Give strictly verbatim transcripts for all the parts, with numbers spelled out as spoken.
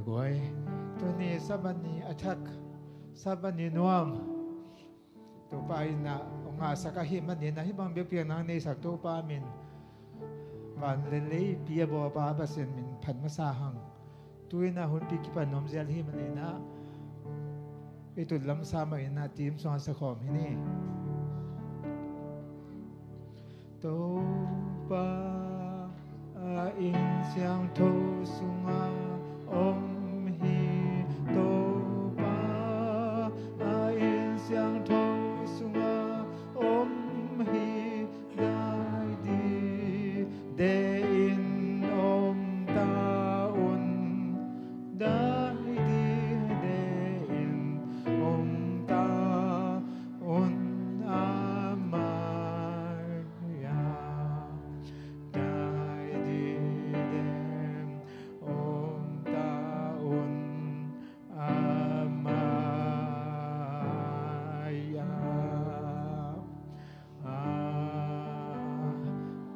Oi, tuni Sabbath ni a thak, Sabbath ni nuam Topa in ah hong ngahsak ahih manin ah, hih bang biakpiakna hong neisak Topa min van le leipi a bawlpa Pasian min phat masa hang. Tu-in ah hunpi kipan nuam zel ahih manin ah, i tut lamsa mah in ah team sung a sa khawm hi ni. Topa a inn siangtho sungah om hi. Topa a inn siangtho sungah om hi. Dai dide in om ta un. Dai dide in om ta un. Amah Dai dide om ta un. Amah.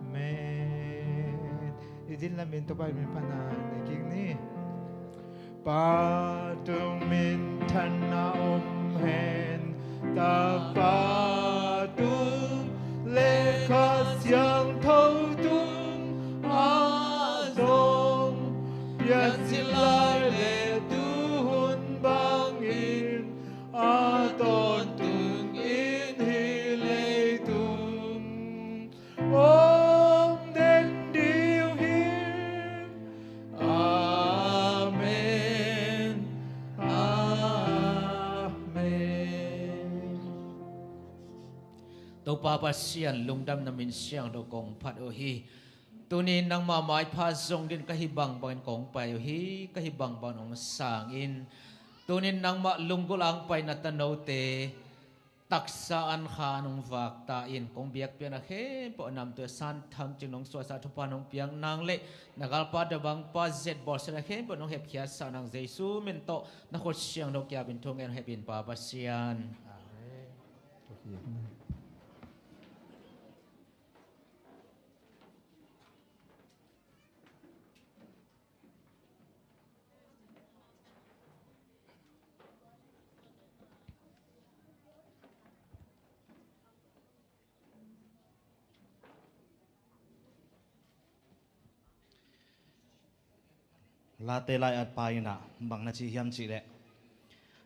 Amen. I din lamin Topa min phatna nei kik ni. Pa tung minthanna om hen. Tapa tung le Kha Siangtho tung a zong, piancil lai le tuhun bangin a tawntung in hih leitung om den ding hi. Amen. Amen. Topa Pasian, lungdamna min siangtho kong phat uh hi. Tuni nangmah maipha zong dingin ka hih bangbangin kong pai uh hi. Ka hih bangbangin hong sang in. Tuni nangmah lunggulh a hong paina tanote taksa an kha an hong vak ta in, kong biakpiakna khempeuh namtui a san tham cing nong suahsa thupha nong piak nang le na galpa Tavangpa Zet Bawlsiatna khempeuh nong hepkhiatsak nang Jesu min tawh na khut siangtho kiapin thu ngen hepin Pa Pasian. Amen. Late lai-atpa in ah bang na ci hiam cih leh,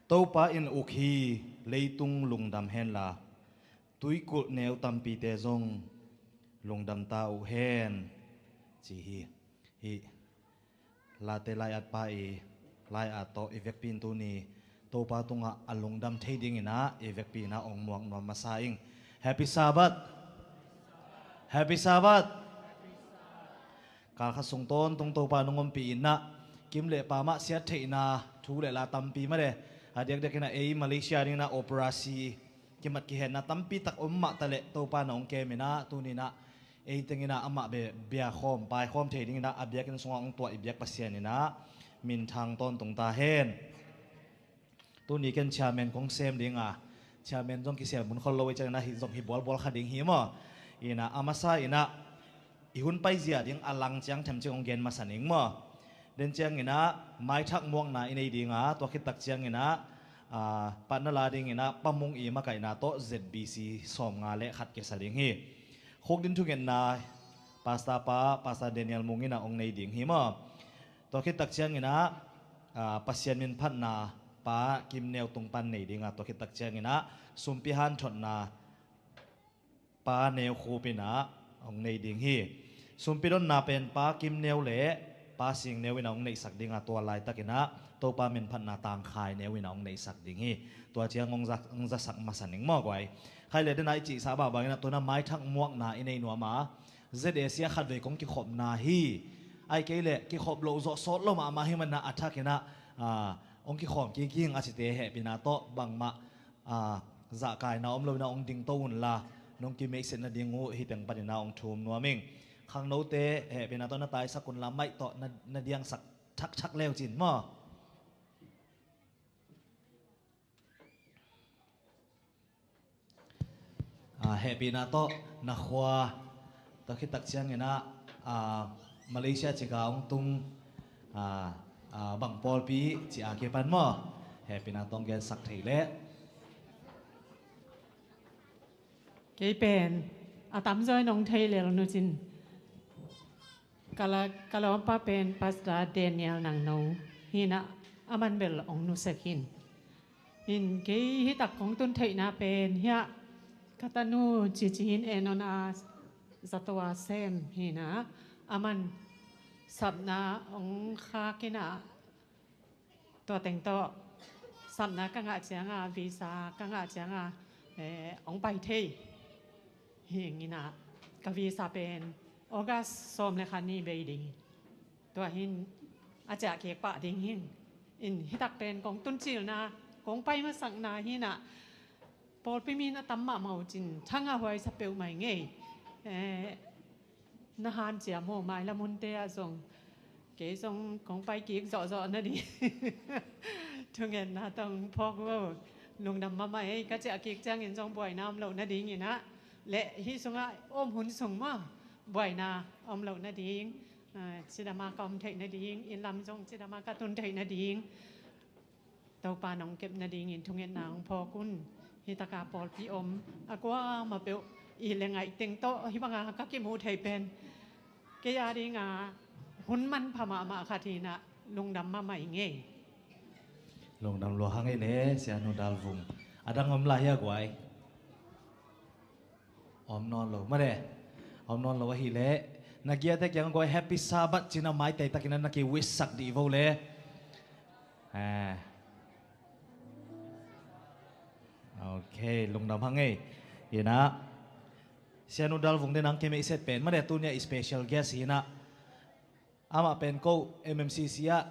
Topa in uk hi, leitung lungdam henla, tuikulh neu tampite zong lungdam ta uh hen, ci hi. Hih Late lai-atpa i lai-at tawh i vekpi in tuni Topa tungah a lungdam thei dingin ah i vekpi in ah hong muak nuam masa ing. Happy Sabbath. Happy Sabbath. Kal khat sung tawntung Topa nong ompih in ah, kim le pa mah siat theihna thu le la tampi mah le, a diakdiak in ah ei Malaysia dingin ah operasi kimat kihenna tampi tak om mah ta le, Topa na hong kem in ah tuni in ah ei teng in ah amah bia khawm pai khawm thei dingin ah a biakinn sungah hong tuah i biak Pasian in ah minthang tawntung ta hen. Tuni ken chairman kong sem ding a, chairman zong kisel mun khol lo i ciangin ah hih zong hi bualbual kha ding hi maw. In ah a masa in ah i hun paizia ding a lang ciang themcik hong gen masa ning maw. Den ciangin ah maithak muakna i nei ding a, tua khit tak ciangin ah, ah, patna la dingin ah Pa Mung i makaihna tawh Z B C sawmnga le khat kisa ding hi. Khuk din thungetna Pastor pa, Pastor Daniel Mung in ah hong nei ding hi maw. Tua khit tak ciangin ah, ah, Pasian min phatna Pa Kim Neu tung pan nei ding a, tua khit tak ciangin ah sumpi hanthotna Pa Neu Khup in ah hong nei ding hi. Sumpi donna pen Pa Kim Neu le Pa Sing Neu in ah hong neihsak ding a, tua laitak in ah Topa min phatna Tang Khai Neu in ah hong neihsak ding hi. Tua ciang hong za, hong zasak masa ning maw guai. Khai le den ah i cihsa bangbang in ah tu in ah maithak muakna i nei nuam a, Z A C ah khatvei kong kikhopna hi. Ahih kei leh kikhop loh zawh sawt lo mahmah hi man in ah a thak in ah, ah, hong kikhawm kik ing a cite hehpihna tawh bangmah, ah, zahkaina om lo in ah hong dingto unla, nong kimeihsetna ding uh hih teng pan in ah hong thum nuam ing. Khangnote hehpihna tawh na taisak unla, maih tawh na, na diangsak thakthak leu cin maw. Ah, hehpihna tawh na khua, tua khit tak ciangin ah, ah, Malaysia cika hong tung, ah, ah, bang pawlpi ci a kipan maw, hehpihna tawh hong gensak thei leh. Kei pen a tamzaw in hong thei lel nucin, ka la, ka lawmpa pen Pastor Daniel Nangno hi-in ah, aman bel hong nusia khin. In kei hi tak kong tun theihna pen hiah ka tanu Cici in en on a zato a sem hi-in ah, aman sapna hong khak in ah, tua teng tawh sapna ka ngah ciangin, visa ka ngah ciangin, eh, hong pai thei hi ing in ah, ka visa pen August sawm le khat ni bei ding. Tua hi-in a ciah kik pah ding hi-in, in hi tak pen kong tun cilna, kong pai masakna hi-in ah, pawlpi mi na tam mahmah uh cin, thangah huai sa peuhmah ing ei. Eh, na hanciam uh mailam hunte ah zong, kei zong kong pai kik zawhzawh nading thungetna tawh hong phawk uh. Lungdam mahmah ei, ka ciah kik ciangin zong buaina om loh nading in ah, le hih sungah om hun sung maw, buaina om loh nading, ah, cidam a ka om theih nading, inn lam zong cidam a ka tun theih nading, Topa nong kep nadingin thungetna hong phawk un. Hi tak a pawlpi om a kuamah peuh i le ngaih teng tawh hih bang a ka kimuh theih pen kei a ding a hun manpha mahmah khat hi-in ah, lungdam mahmah ing ei. Lungdam lua hang ei le, Sianu Dal Vung. A dang om lai hia guai? Om nawn lo mah de. Om nawn lo ahih leh, na giate kiang guai Happy Sabbath ci-in ah, maitei takin ah na ki-wish sak dih vo le. Eh. Ok, lungdam hang ei. In ah, Sianu Dal Vung te nang kemeh set pen mah de, tuni-ah i special guest hi-in ah. Amah pen ko M M C C ah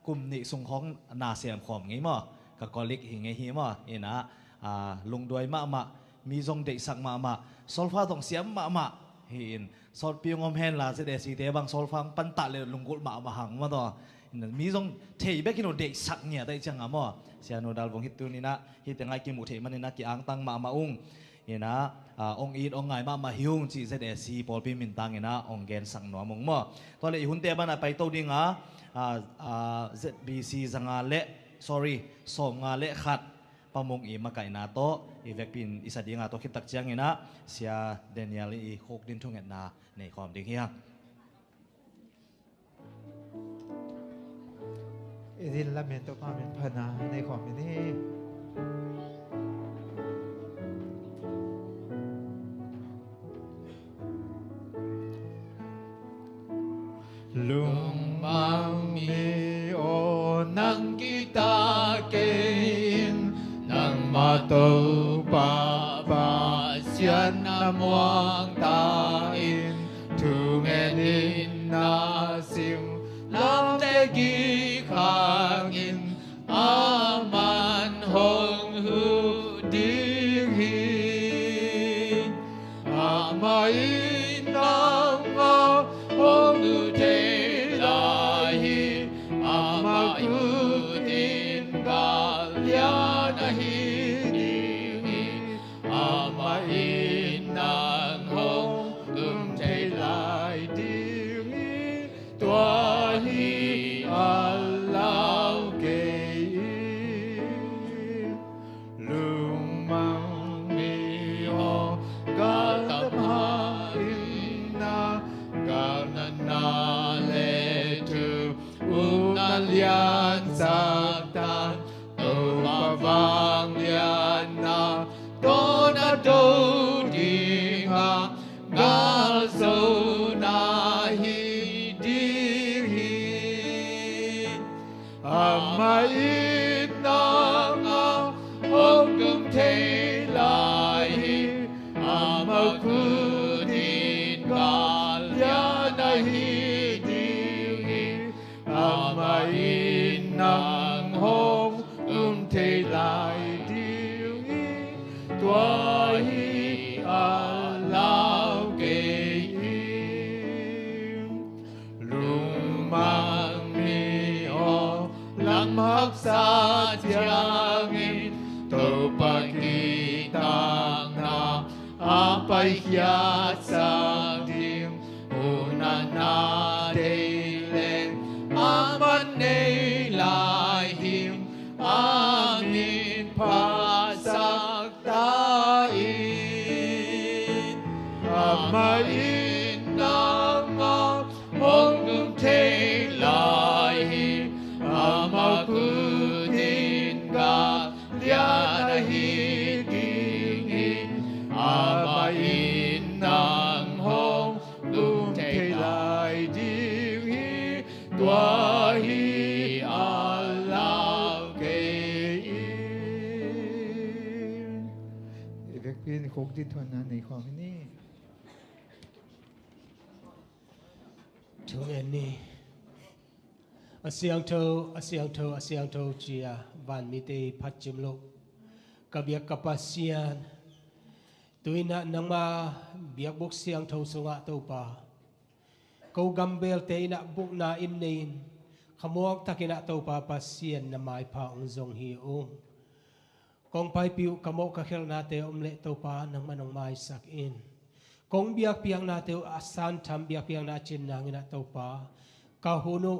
kum nih sung khawng na sem khawm ngei maw, ka colleague hi ngei hi maw. In ah, ah, lungduai mahmah, mi zong deihsak mahmah, solfa zong siam mahmah hi-in, sawtpi hong om hen la, Z A C te bang solfa hong pantah le lunggulh mahmah hang maw taw. In ah, mi zong thei bekin uh deihsak ngiat ahih ciangin maw. Sianu Dal Vung hi tuni-in ah, hih teng ah i kimuh theih manin ah ki-angtang mahmah ung. In ah, ah, hong it hong ngai mahmah hi ung ci Z A C pawlpi min tangin ah hong gensak nuam ung maw. Tua leh i hunte banah paito ding a, ah, ah, Z B C zanga le, sorry, sawmnga le khat pamung i makaihna tawh, i vekpi-in i sa ding a, tua khit tak ciangin ah Sia Daniel in i khukdin thungetna nei khawm ding hi hang. I din lamen Topa min phatna nei khawm ni. Lungmang mi aw, nang kita kei in, nangmah Topa Pasian na muang ta in, thungetin na sim lamte gik hangin, aman hong huh ding hi. Amah in nangmah hong huh thei lai hi. Amah khut in gal lian ahi ding hi. Amah in nang hong um thei lai ding hi. Tua hi a lau kei in. Lungmang mi aw, galtam hang in na, galnatna le thu upna liansak tan, Topa vangliatna tawh na do ding a, galzona hi ding hi. Amah in nangmah hong um thei lai hi. Amah khut in gal lian ahi ding hi. Amah in nang hong um thei lai ding hi. Tua hi a lau kei in. Lungmang mi aw, lam haksa ciangin Topa kithahna a paikhiatsak ding, hun a na deih leh a man nei Pin khuk din thuanna nei khawm hi ni. Thu ngen ni. A siangtho, a siangtho, a siangtho ci-a van mite phatcim loh ka biak ka Pasian, tu-in ah nangma biakbuk siangtho sungah Topa, ko gambelte in ah bukna in nei-in, khamuang takin ah Topa Pasian na maipha hong zong hi ung. Kong paipih uh ka mawh ka khelhnate om leh Topa nangman hong maisak in. Kong biakpiaknate uh a santham biakpiakna a cin nangin ah Topa, ka hun uh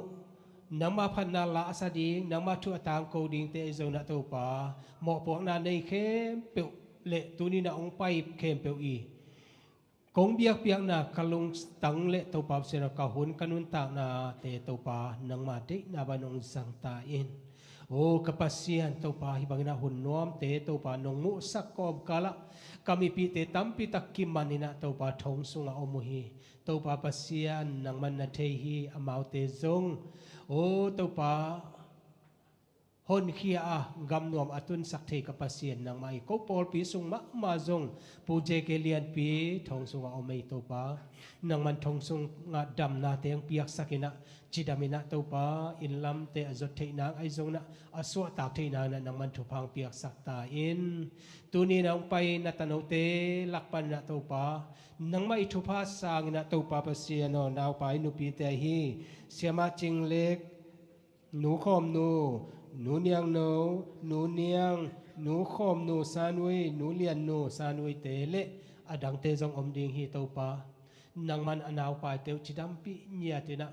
nangma phatna la a sa ding, nangma thu a tangko dingte ahi zongin ah Topa, mawhpuakna nei khempeuh leh tuni-in ah hong pai khempeuh i kong biakpiakna ka lungtang leh Topa Pasian aw, ka hun ka nuntaknate Topa nangma deihna bang hong zang ta in. O ka Pasian Topa, hih bangin ah hun nuamte Topa nong muhsak kawmkal ah ka mipihte tampi tak kiman in ah Topa thong sungah om uh hi. Topa Pasian nangman na thei hi, amaute zong, o Topa, honkhia a gamnuam a tunsak thei ka Pasian nangmah hi. Ko pawlpi sung mahmah zong Pu J K Lianpi thong sungah om ei Topa. Nangman thong sungah damnate hong piaksak in ah, cidam in ah Topa, inn lamte a zot theih nang ahi zongin ah, a suahtak theih nangin ah nangman thupha hong piaksak ta in. Tuni-in ah hong pai na tanote lak panin ah Topa, nangmah i thupha sangin ah Topa Pasian aw, naupa i nupite ahi Siamah Cing Lek, Nu Khawm Nu, Nu Niang No, Nu Niang, Nu Khawm Nu San Ui, Nu Lian Nu San Ui te leh a dangte zong om ding hi Topa. Nangman a naupaite uh cidampih ngiat in ah,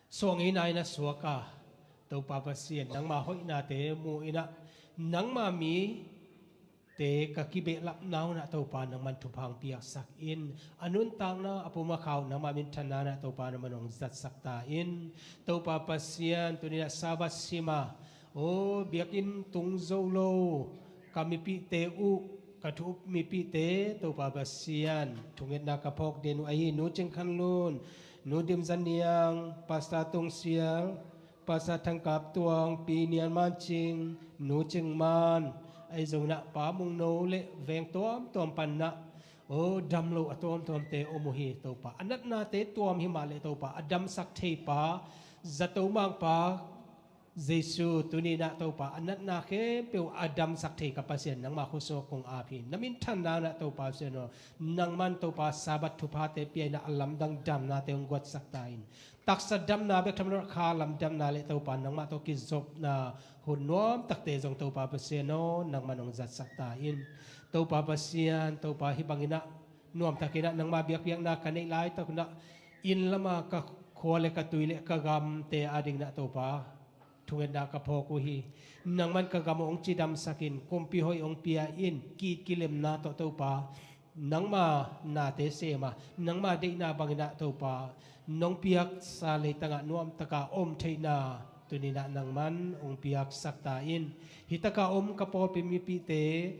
suang i nai na suak a, Topa Pasian nangma hoihnate mu in ah, nangma mi te ka kibehlapna un ah Topa nangman thupha hong piaksak in. A nuntakna a pum a kha uh nangma minthanna un ah Topa nangman hong zatsak ta in. Topa Pasian, tuni-in ah Sabbath sim a, o, biakinn tung zo lo ka mipihte uh, ka thu-up mipihte, Topa Pasian, thungetna ka phawk den uh ahi Nu Cing Khan Lun, Nu Dim Za Niang, Pastor Tung Sial, Pastor Thang Kap Tuang, Pi Nian Man Cing, Nu Cing Man, ahi zongin ah Pa Mung No leh veng tuamtuam panin ah, o, dam lo a tuamtuamte om uh hi Topa. A natnate tuam hi mah leh Topa, a damsak thei pa, Zato Mangpa Jesu, tuni-in ah Topa, a natna khempeuh a damsak thei ka Pasian nangma khuasung ah kong ap hi. Na minthanna un ah Topa Pasian aw, nangman Topa Sabbath thuphate pia in ah a lamdang damnate hong guatsak ta in. Taksa damna bek tham lo, kha lam damna leh Topa nangmah tawh kizopna hun nuamtakte zong Topa Pasian aw, nangman hong zatsak ta in. Topa Pasian, Topa, hih bangin ah nuamtakin ah nangma biakpiakna ka neih laitak un ah, inn lam a ka khua leh ka tui leh ka gamte adingin ah Topa, thungetna ka phawk uh hi. Nangman ka gam hong cidamsak in, kumpi hoih hong pia in, ki-it kilemna tawh Topa, nangma nate sem a, nangma deihna bangin ah Topa, nong piaksa leitang ah nuamtak a om theihna tuni-in ah nangman hong piaksak ta in. Hih tak a om ka pawlpi mipihte,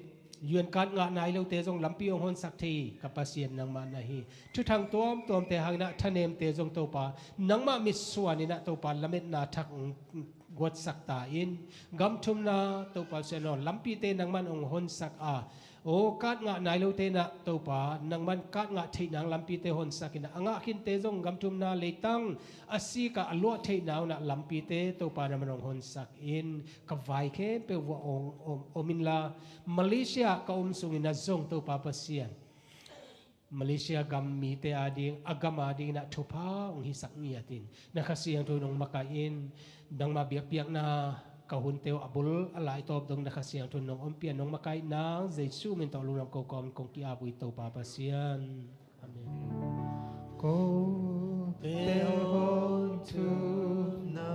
U N card ngah nai lote zong lampi hong honsak thei ka Pasian nangmah na hi. Thuthang tuamtuamte hangin ah thanemte zong Topa, nangmah mitsuan in ah Topa, lametna thak hong guatsak ta in. Gam thumna Topa Pasian aw, lampite nangman hong honsak a, o, card ngah nai lote in ah Topa, nangman card ngah theih nang lampite honsak in ah, a ngah khinte zong gam thumna leitang a sik ah a luah theihna un ah lampite Topa nangman hong honsak in. Ka vai khempeuh uah hong om, om inla, Malaysia ka om sungin ah zong Topa Pasian, Malaysia gam mite ading, a gam adingin ah thupha hong hisak ngiat in. Na Kha Siangtho in hong makaih in. Nangma biakpiakna ka hunte uh a bul a laitawp dong na Kha Siangtho in hong ompih a, hong makaih nang Jesu min tawh lungdam ko kawmin kong ki-ap uh hi Topa Pasian. Amen. Kote hong thumna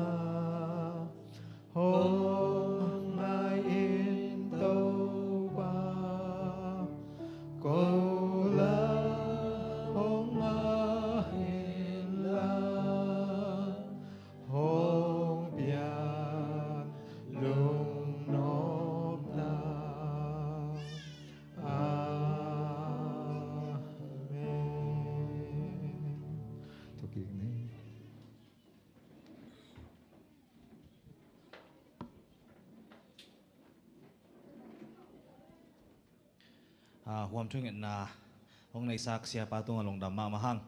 hong maiin Topa, ko la hong maiin la, hong piak lungnopna. Amen. Thukik ni. A, huam thungetna hong neihsak siapa tungah lungdam mahmah hang.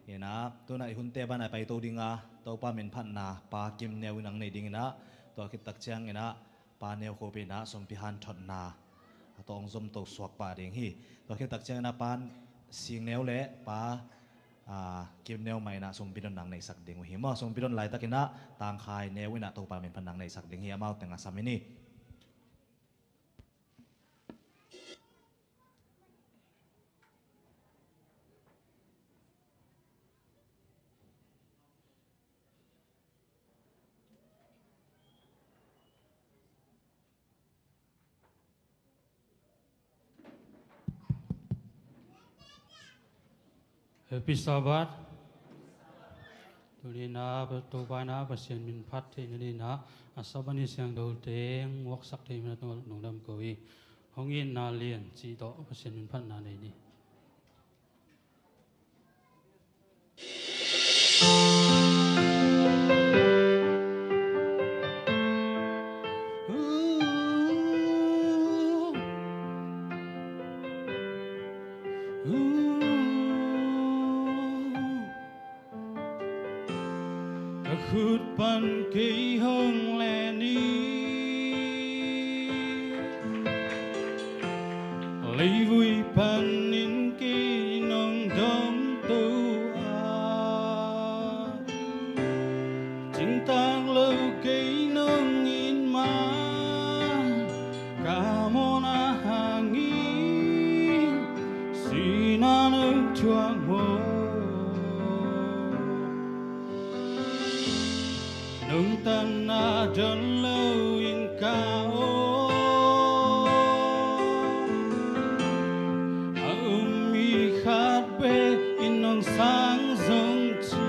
Inah, tunah i hunte banah i paito dinga, Topa minphatna Pa Kim Neu in hong nei dinginah, tua khit tak cianginah Pa Neu Khup inah sumpi hanthotna a tawh hong zomto suak pah ding hi. Tua khit tak cianginah Pa Sing Neu le Pa, a, Kim Neu mah inah sumpi don nang neihsak ding uh hi maw. Sumpi don laitakinah Tangkhai Neu inah Topa minphatna hong neihsak ding hi. Amau teng a sam in hi. Happy Sabbath. Tuni-in ah Topa in ah Pasian minphat theihna dingin ah a Sabbath ni siangtho teng hong vuaksak thei mah tungah lungdam ko hi. Hong itna lian cih tawh Pasian minphatna nei ni. Ka khut pan kei hong len ni, leivui panin kei nong domto a, cingtak lo kei nong it ma, ka mawhna hangin sihna nong thuak maw? Nong tanna don loin ka om a um mi khat bekin nong sang zong ci.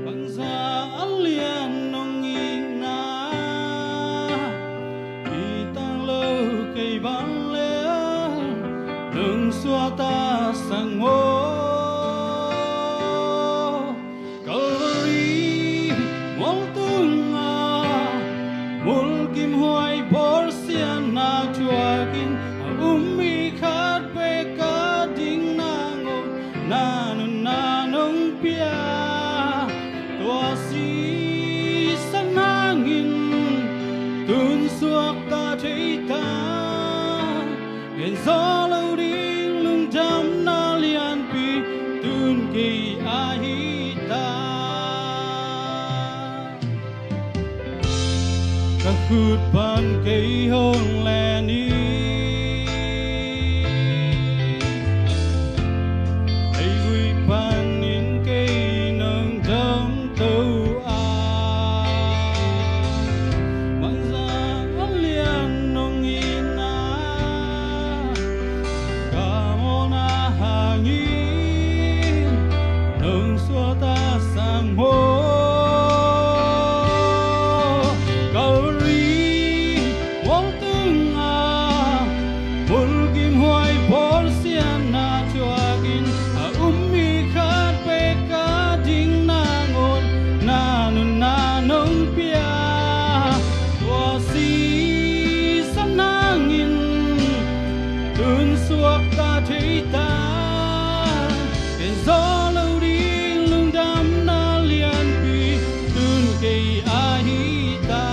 Bangzah a lian nong itna, itna lo kei bang leh nong suakta sang maw? Calvary mual tungah mulkimhuai bawlsiatna thuakin a um mi khat bek a ding nangawn na nunna nong pia. Tua sisan hangin tun suakta thei ta, gen zaw lo ding lungdamna lianpi tun kei a hi ta. Ka khut pan kei hong len ni, leivui panin kei nong domto a, bangzah a lian nong itna, ka mawhna hangin nong suakta sang maw? Calvary mual tungah mulkimhuai bawlsiatna thuakin a um mi khat bek a ding nangawn na nunna nong pia. Tua sisan hangin tun suakta thei ta, gen zaw lo ding lungdamna lianpi tun kei a hi ta.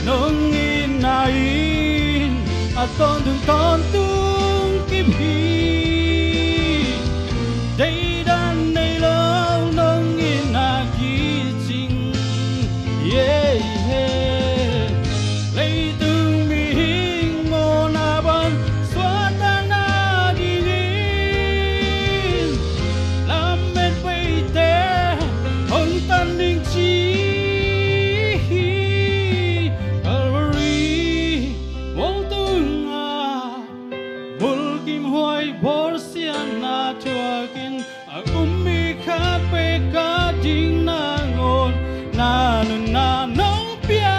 Nong itna in a tawntung tawntung kip hi. Deidan nei lo nong itna kicing. Yeah, yeah. Leitung mihing mawhna pan suahtakna dingin lamet peite hong tan ding ci hi. Nunna nong pia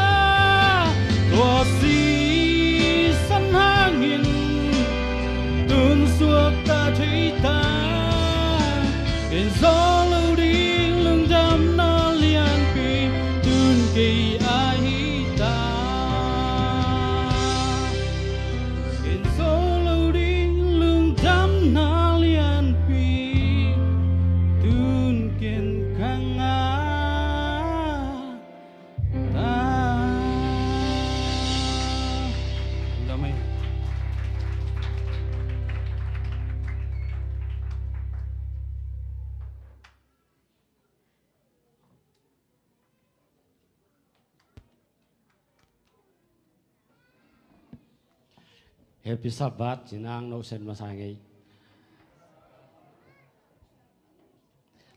tua sisan hangin tun suakta thei ta. Ken zo lo ding lungdamna lianpi tun kei ahi ta. Ken zo lo ding lungdamna lianpi tun ken ka ngah ta. Lungdam ei. Happy Sabbath, ci-in ah no sen masa ngei.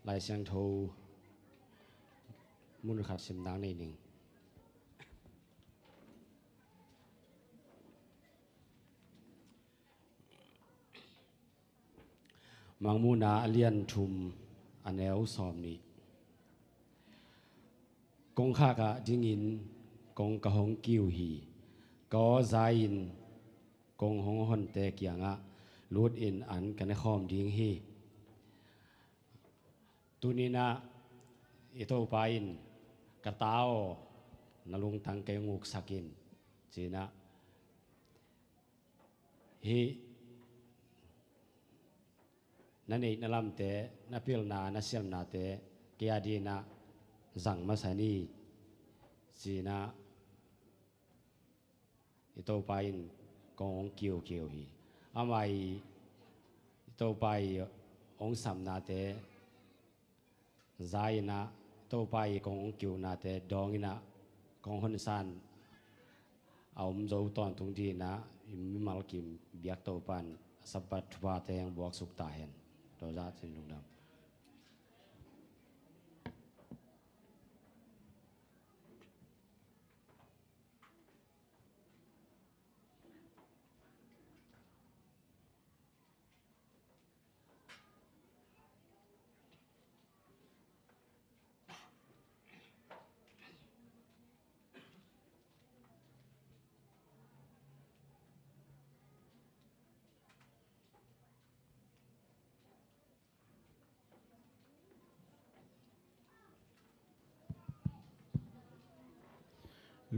Lai Siangtho mun khat sim dang nei ning. Mangmuhna a lian thum, a neu sawm nih. Kong khak ah dingin kong ka hong kiu hi. Ka aw za-in kong hong honte kiangah lutin an ka ne khawm ding hi. Tuni-in ah i Topa in, "Ka ta aw, na lungtang kei hong uksak in," ci-in ah, hih na neih na lamte, na pilna, na siamnate kei a dingin ah zang masa ni, ci-in ah i Topa in kong hong kiukiu hi. Amah i, i Topa i hong sapnate za-in ah, Topa i kong hong kiunate dawngin ah, kong honsan a om zo tawntung dingin ah i mimal kim biak Topa in a Sabbath thuphate hong buaksuk ta hen. Tua zah ci-in lungdam.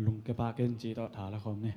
Lungkia pah ken ci tawh tha la khawm ni.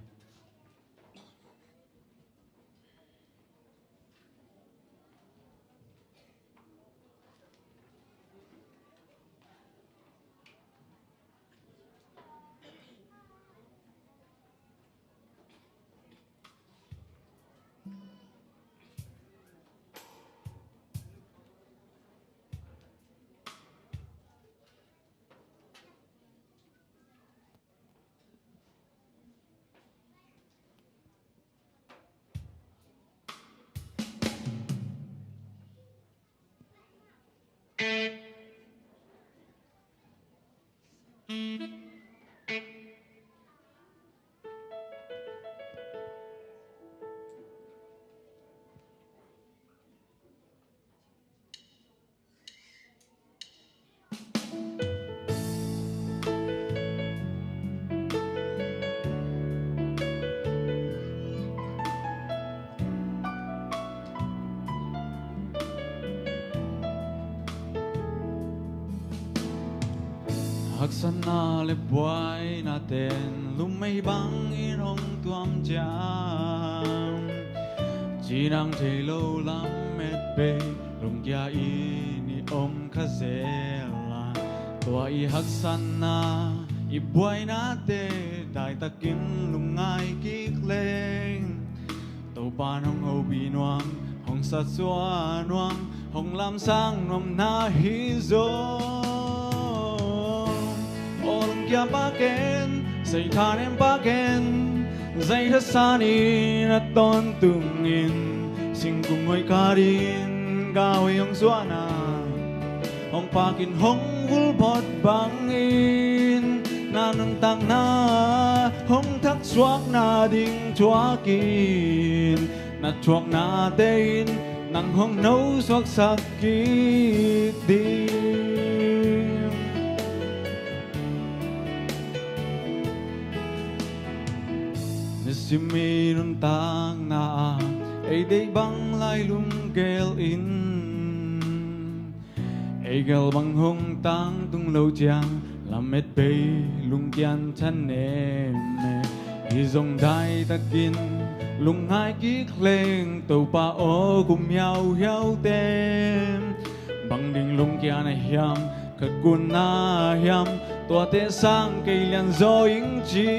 Haksatna le buaina ten lumei bangin hong tuam ciang, cinang thei lo lamet bei lungkia in i om kha zel a, tua i haksatna i buainate daitakin lungngai kik leng, Topa'n hong hopih nuam, hong sawt suak nuam, hong lamsang nuam na hi zaw. Aw lungkia pah ken, seitha nem pah ken, zaitha san in a tawntungin, singkung hoih khat in gah hoih hong suahna, hong pakin hong vulphot bangin, na nuntakna hong thaksuakna ding thuakin, na thuaknate in nang hong nosuaksak kik ding. Simi nuntakna ah ei deih bang lai lunggel in, ei gel bang hong tangtung lo ciang, lamet bei lungkian thanem e. Hi zong daitakin lungngai kik leng, Topa aw kum hiauhiau ten, bang ding lungkian a hiam, khat kunna hiam, tuate sang kei lianzaw ing ci.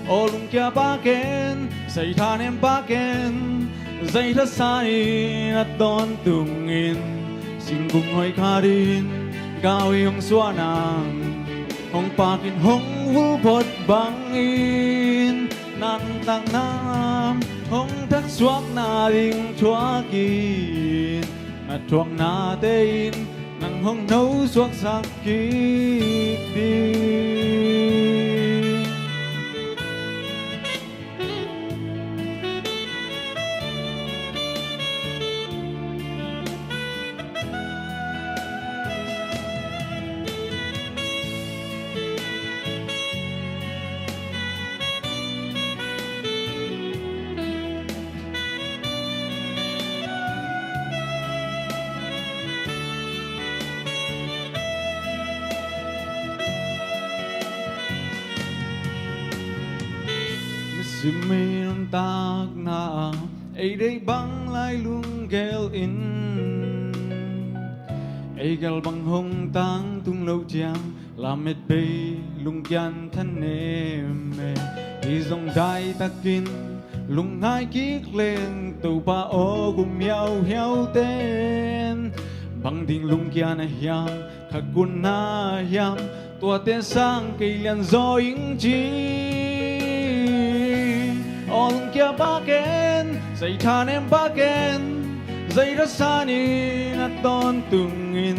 Aw lungkia paken, saithanem paken, zaitha sanin a tawntungin, singkung hoih khatin gau i hong suanang, hong pakin hong vulpot bangin, na nuntakna hong thaksuak nading thuakin, na thuaknate in nang hong nosuaksak kik ding. Simi nuntakna ah ei deih bang lai lunggel in, ei gel bang hong tangtung lo ciang, lamet bei lungkian thanem e. Hi zong daitakin lungngai kik leng, Topa aw kum hiauhiau ten, bang ding lungkian a hiam, khat kunna hiam, tuate sang kei lianzaw ing ci. Aw lungkia paken, zaithanem paken, zaitha sanin a tawntungin,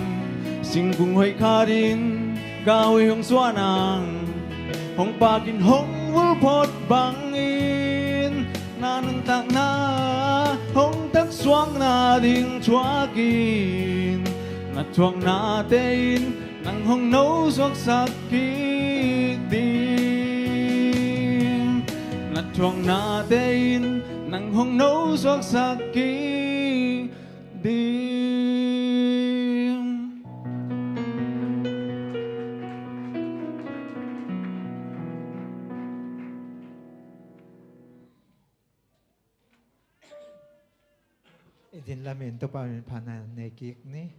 singkung hoih khatin gau i hong suanang, hong pakin hong vulpot bangin, na nuntakna hong thaksuak nading thuakin, na thuaknate in nang hong nosuaksak kik ding, na thuaknate in nang hong nosuaksak kik ding. I din lamin Topa min phatna nei kik ni.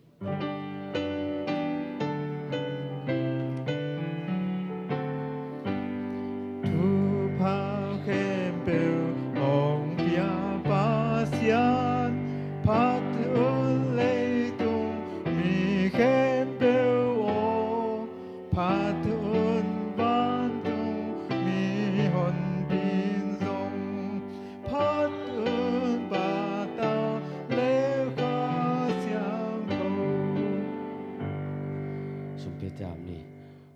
Thupha khempeuh hong pia Pasian, phat un leitung mi khempeuh aw, phat un vantung mihonpi in zong, phat un Pata le Kha Siangtho. Sum pia ciat ni.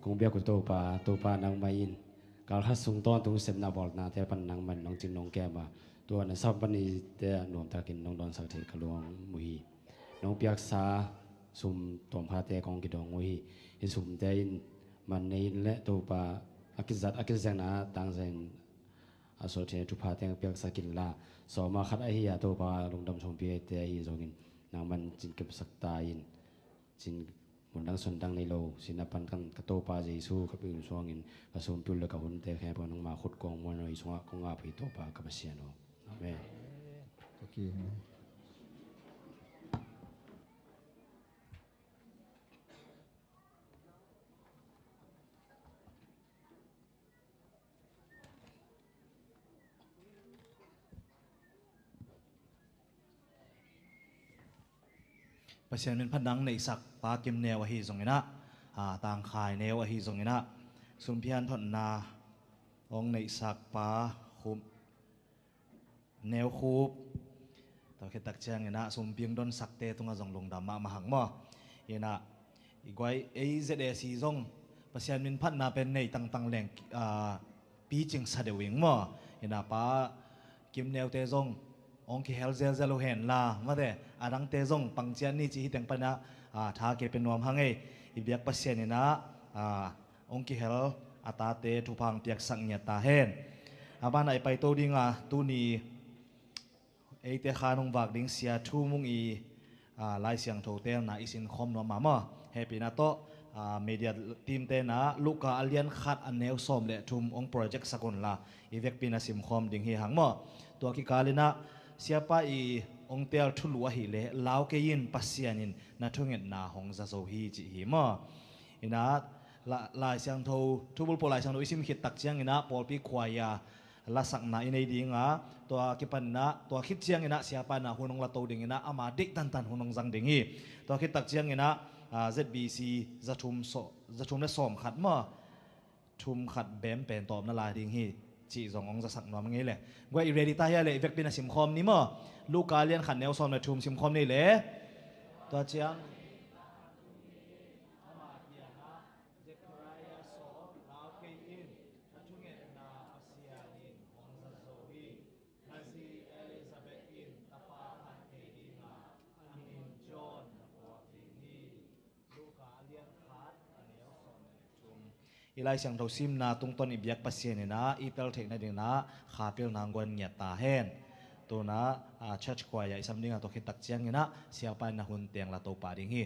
Kong biak uh Topa, Topa nangmah in kalkhat sung tawntung sepna bawlnate pan nangmah in nong cing nong kem a, tua na sap pan i te a nuamtakin nong dawnsak thei ka lungmuh hi. Nong piaksa sum tuamkhate kong kidong uh hi. Hih sumte in man nei in le Topa, a kizat a kizekna tangzai in a suak thei thupha teng piaksak inla, sawma khat ahi a Topa lungdam sawmpi te ahi zongin nangman cin kepsak ta in, cin mundang sundang nei lo sin a pan kan ka Topa Jesu ka piu suangin ka sumpiu le ka hunte khempeuh nangma khut kong muan aw i sungah kong ap hi Topa ka Pasian aw. Amen. Okay. Pasian min phat nang neihsak pa Kim Neu ahi zongin ah, a, Tangkhai Neu ahi zongin ah, sumpian thotna hong neihsak pa Khup Neu Khup. Tua khit tak ciangin ah sumping donsakte tungah zong lungdam mahmah hang maw. Inah i guai ei Z A C zong Pasian min phatna pen nei tangtang leng, ah, picing sa deuh ing maw. Inah pa Kim Neute zong hong kihel zelzel uh henla mate, a dangte zong pangcian ni ci hi teng panah, ah, tha kei pen nuam hang ei. I biak Pasian inah, ah, hong kihel a tate thupha hong piaksak ngiat ta hen. A banah i paito ding a, tuni eite khan hong vak ding Sia Thum Ung i, aa, Lai Siangtho telna i sinkhawm nuam a maw. Hehpihna tawh, aa, media team te na Luka a lian khat a neu sawm le thum hong project sak unla, i vekpi na simkhawm ding hi hang maw. Tua kikal in ah Siapa i hong tel thulu ahih leh lau kei in, Pasian in na thungetna hong za zo hi cih hi maw. In ah, la-, Lai Siangtho, thubulphuh Lai Siangtho i sim khit tak ciangin ah pawlpi khuaia lasakna i nei ding a, tua kipan in ah, tua khit ciangin ah Siapa in ah hun hong lato ding in ah, ama deih tantan hun hong zang ding hi. Tua khit tak ciangin ah, aa, Z B C za thum saw-, za thum le sawm khat maw, thum khat bem pen tawpna lai ding hi cih zong hong zasak nuam ngei le. Guai, i ready ta hia le, i vekpi na simkhawm ni maw. Luka lian khat neu sawm le thum simkhawm ni le. Tua ciang i Lai Siangtho simna tungtawn i biak Pasian in ah i tel theih nading in ah kha pilna hong guan ngiat ta hen. Tu in ah, aa, church khuaia i sam ding a, tua khit tak ciangin ah Siapa in na hun teng lato pah ding hi.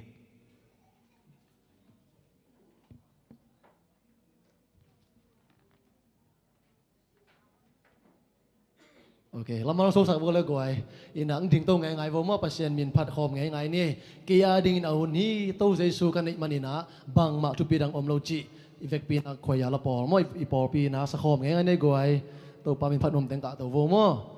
Ok, lammal sosak vo le guai. In ah hong dingto ngeingai vo maw, Pasian min phat khawm ngeingai ni. Kei a dingin a hun hi, To Jesu ka neih man in ah bangmah thupi dang om lo cih i vekpi na khuaia la pawl maw, i, i pawlpi na sa khawm ngeingai ni guai. Topa min phat nuam teng kahto vo maw.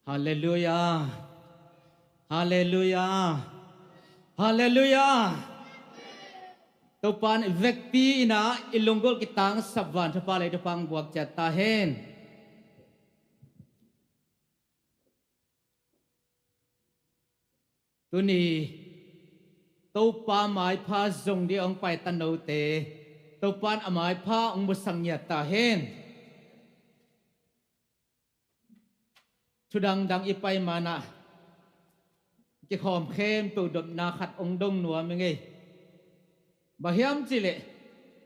Halleluia. Halleluia. Halleluia. Topa'n i vekpi in ah i lunggulh kitangsap van thupha lei thupha hong buak ciat ta hen. Tuni Topa maipha zong ding hong pai ta note, Topa'n a maipha hong musak ngiat ta hen. Thu dangdang i pai manah kikhawm khempeuh dotna khat hong dong nuam i ngei. Bang hiam cihleh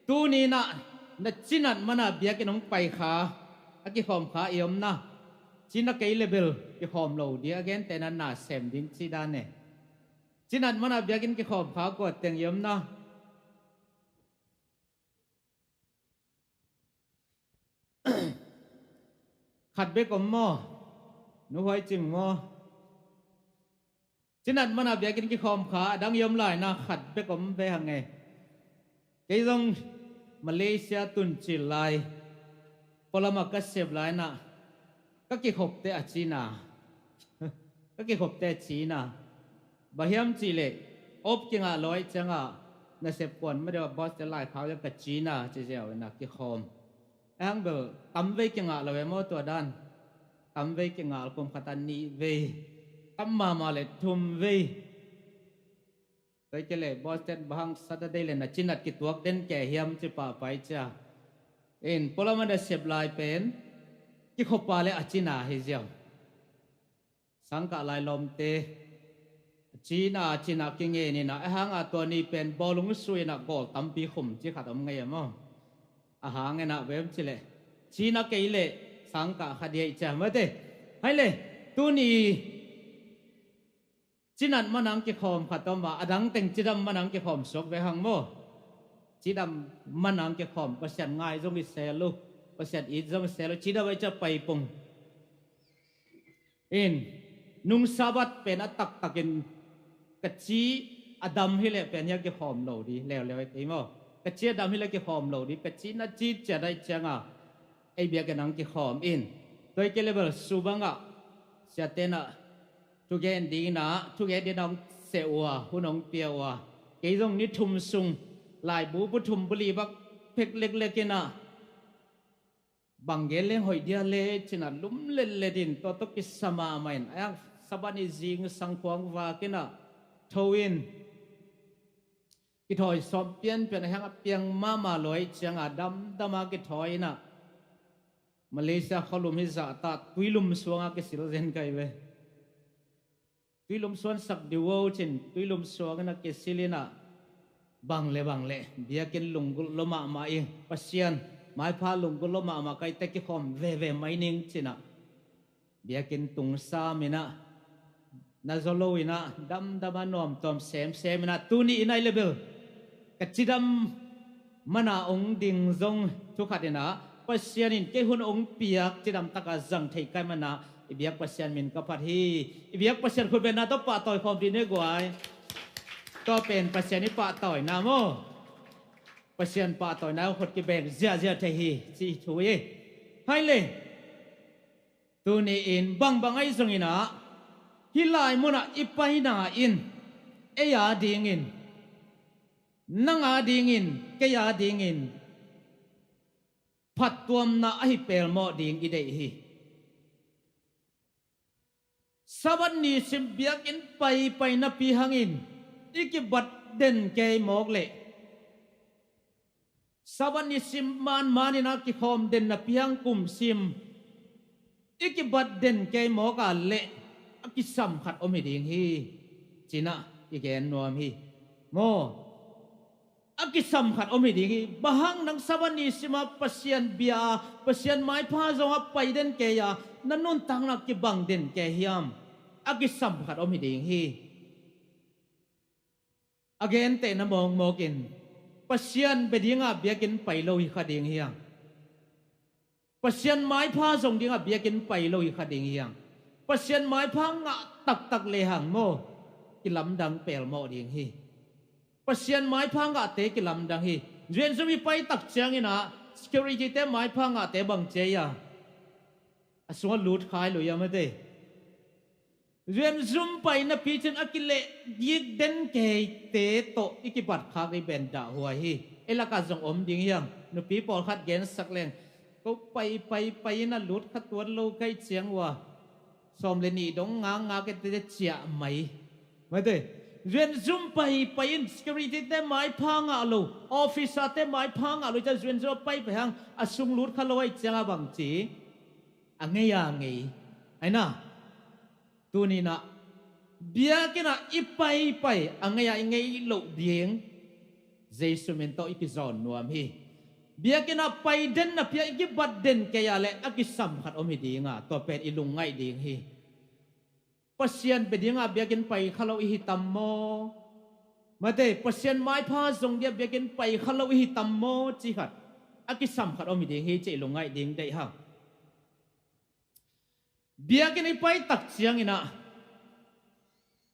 tuni in ah na cinat mana biakinn hong pai kha, a kikhawm kha i omna, cina kei le bel kikhawm lo ding a gente na na sem ding ci dan e. Cinat mana biakinn kikhawm kha kua teng i omna? Khat bek om maw? Nu Huai Cing maw? Cinat mana biakinn kikhawm kha a dang i om lai na, khat bek om ve hang e. Kei zong Malaysia tun cil lai, pualam ah ka sep lai na, ka kikhop teh a cina. Ka kikhop teh a cina. Bang hiam cihleh op kingah lo ahih ciangah nasep kuan ma deuh a boss te laikhau ciang ka cina ci ziau in ah kikhawm. Ahang bel tamvei kingah lo e maw tua dan. Tamvei kingah, kum khat ah nihvei, tam mahmah le thumvei. Tua hi kei leh boss ten bang hang Saturday le na cinat kituak den kei hiam ci pahpah i cia. In pualam ah nasep lai pen kikhop a le a cina hi ziau. Sangkah lai lawmte a cina a cina kingen in ah, ahang a tua ni pen bawlung sui in ah gawl tampi khum ci khat om ngei a maw? Ahang in ah bem cihleh cina kei leh sangkah kha ding ahih ciang mate. Hai le, tuni cinat manang kikhawm khat om a, a dang teng cidam manang kikhawm suak ve hang maw? Cidam manang kikhawm, Pasian ngai zong i sel uh, Pasian it zong i sel uh, cidam ahih ciang pai pong. In, nung Sabbath pen a taktakin ka ci a dam hileh pen hia kikhawm lo ding, leuleu e kei maw? Ka ci a dam hileh kikhawm lo ding, ka ci na ci ciat ahih cianga ei biakinn ah hong kikhawm in. Tua hi kei leh bel su bangah siate in ah thugen ding in ah, thugen ding in ah hong seh uh a, hun hong pia uh a, kei zong ni thum sung laibu bu thum bu li bak phek leklek in ah, bang gen leng hoih dia le ci-in ah lum letlet in, tua tawh kisa mahmah in, a Sabbath ni zingsang khua hong vak in ah tho in, kithawi sawm pianpian, a hiang a piang mahmah lo ahih cianga damdam a kithawi in ah, Malaysia khualum hi zahta tuilum suanga kisil zen ka hi ve. Tuilum suan sak dih uh o ci-in tuilum suang in ah kisil in ah, bang le bang le biakinn lunggulh lua mahmah ing, Pasian maipha lunggulh lua mahmah ka hih teh kikhawm veve mai ning ci-in ah, biakinn tung sam in ah, na zaw lo in ah, damdam a nuamtuam semsem in ah, tuni in ah i le bel ka cidam man a hong ding zong thu khat in ah, Pasian in kei hun hong piak, cidam taka zang thei ka hih man ah i biak Pasian min ka phat hi. I biak Pasian khutbetna tawh pahtawi khawm dih ni guai. Tua pen Pasian i pahtawina maw? Pasian pahtawina khut kibeng ziahziah thei hi, ci thu hi. Hai le, tuni-in bangbang ahi zongin ah, hih lai munah i paina in ei a dingin, nang a dingin, kei a dingin phattuamna ahi pelmawh ding i deih hi. Sabbath ni sim biakinn paipai napi hangin i kibat den kei mawk leh, Sabbath ni sim manmanin a kikhawm den napi hang kum sim i kibat den kei mawk a leh, a kisam khat om hi ding hi, ci-in ah i gen nuam hi. Maw, a kisam khat om hi ding hi. Bang hang nang Sabbath ni sima Pasian bia, Pasian maipha zong a pai den kei a, na nuntakna kibang den kei hiam? A kisam khat om hi ding hi. A gentehna mawkmawkin, Pasian bia dinga biakinn pai lo hi kha ding hiam? Pasian maipha zong dinga biakinn pai lo hi kha ding hiam? Pasian maipha ngah taktak lehang maw, kilamdang pelmawh ding hi. Pasian maipha ngahte kilamdang hi. Zuenzum i pai tak ciangin ah, security-te maipha ngahte bang ci a, a sungah lut khai lo ia mate. Zuenzum pai napi cin a kileh gik den keite tawh i kibat khak i ben dahhuai hi. Ei lakah zong om ding hiam? Nupi pawlkhat gensak leng, ko pai pai pai in a lut kha tuan lo ka hih ciang uh a, sawm le nih dong ngakngak ete ciah mai. Mate, zuenzum pai pai in security-te maipha ngah lo, officer-te maipha ngah lo, ca zuenzum a pai pai hang a sung lut kha lo ahih ciang a bang ci? A ngei a ngei. Aina, tuni-in ah biakinn ah i paipai a ngei a i ngei loh ding Jesu min tawh i kizawn nuam hi. Biakinn ah pai den napi a i kibat den kei a leh, a kisam khat om hi ding a, tua pen i lungngaih ding hi. Pasian bia dinga biakinn pai kha lo i hi tam maw? Mate, Pasian maipha zong dia biakinn pai kha lo i hi tam maw, ci khat a kisam khat om hi ding hi, ci i lungngaih ding deih hang. Biakinn i pai tak ciangin ah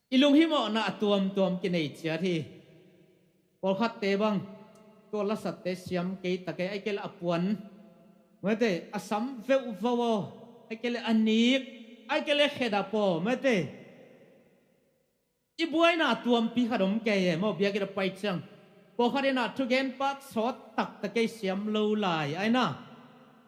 i lunghimawhna a tuamtuam kinei ciat hi. Pawlkhatte bang, tua lasate siam kei ta kei, ahih kei leh a puan, mate, a sam veuhvauh aw, ahih kei leh a nik, ahih kei leh khedap aw, mate. I buaina a tuampi khat om kei e maw, biakinn a pai ciang. Pawlkhat in ah thugen pak sawt taktak kei siam lo lai, aina,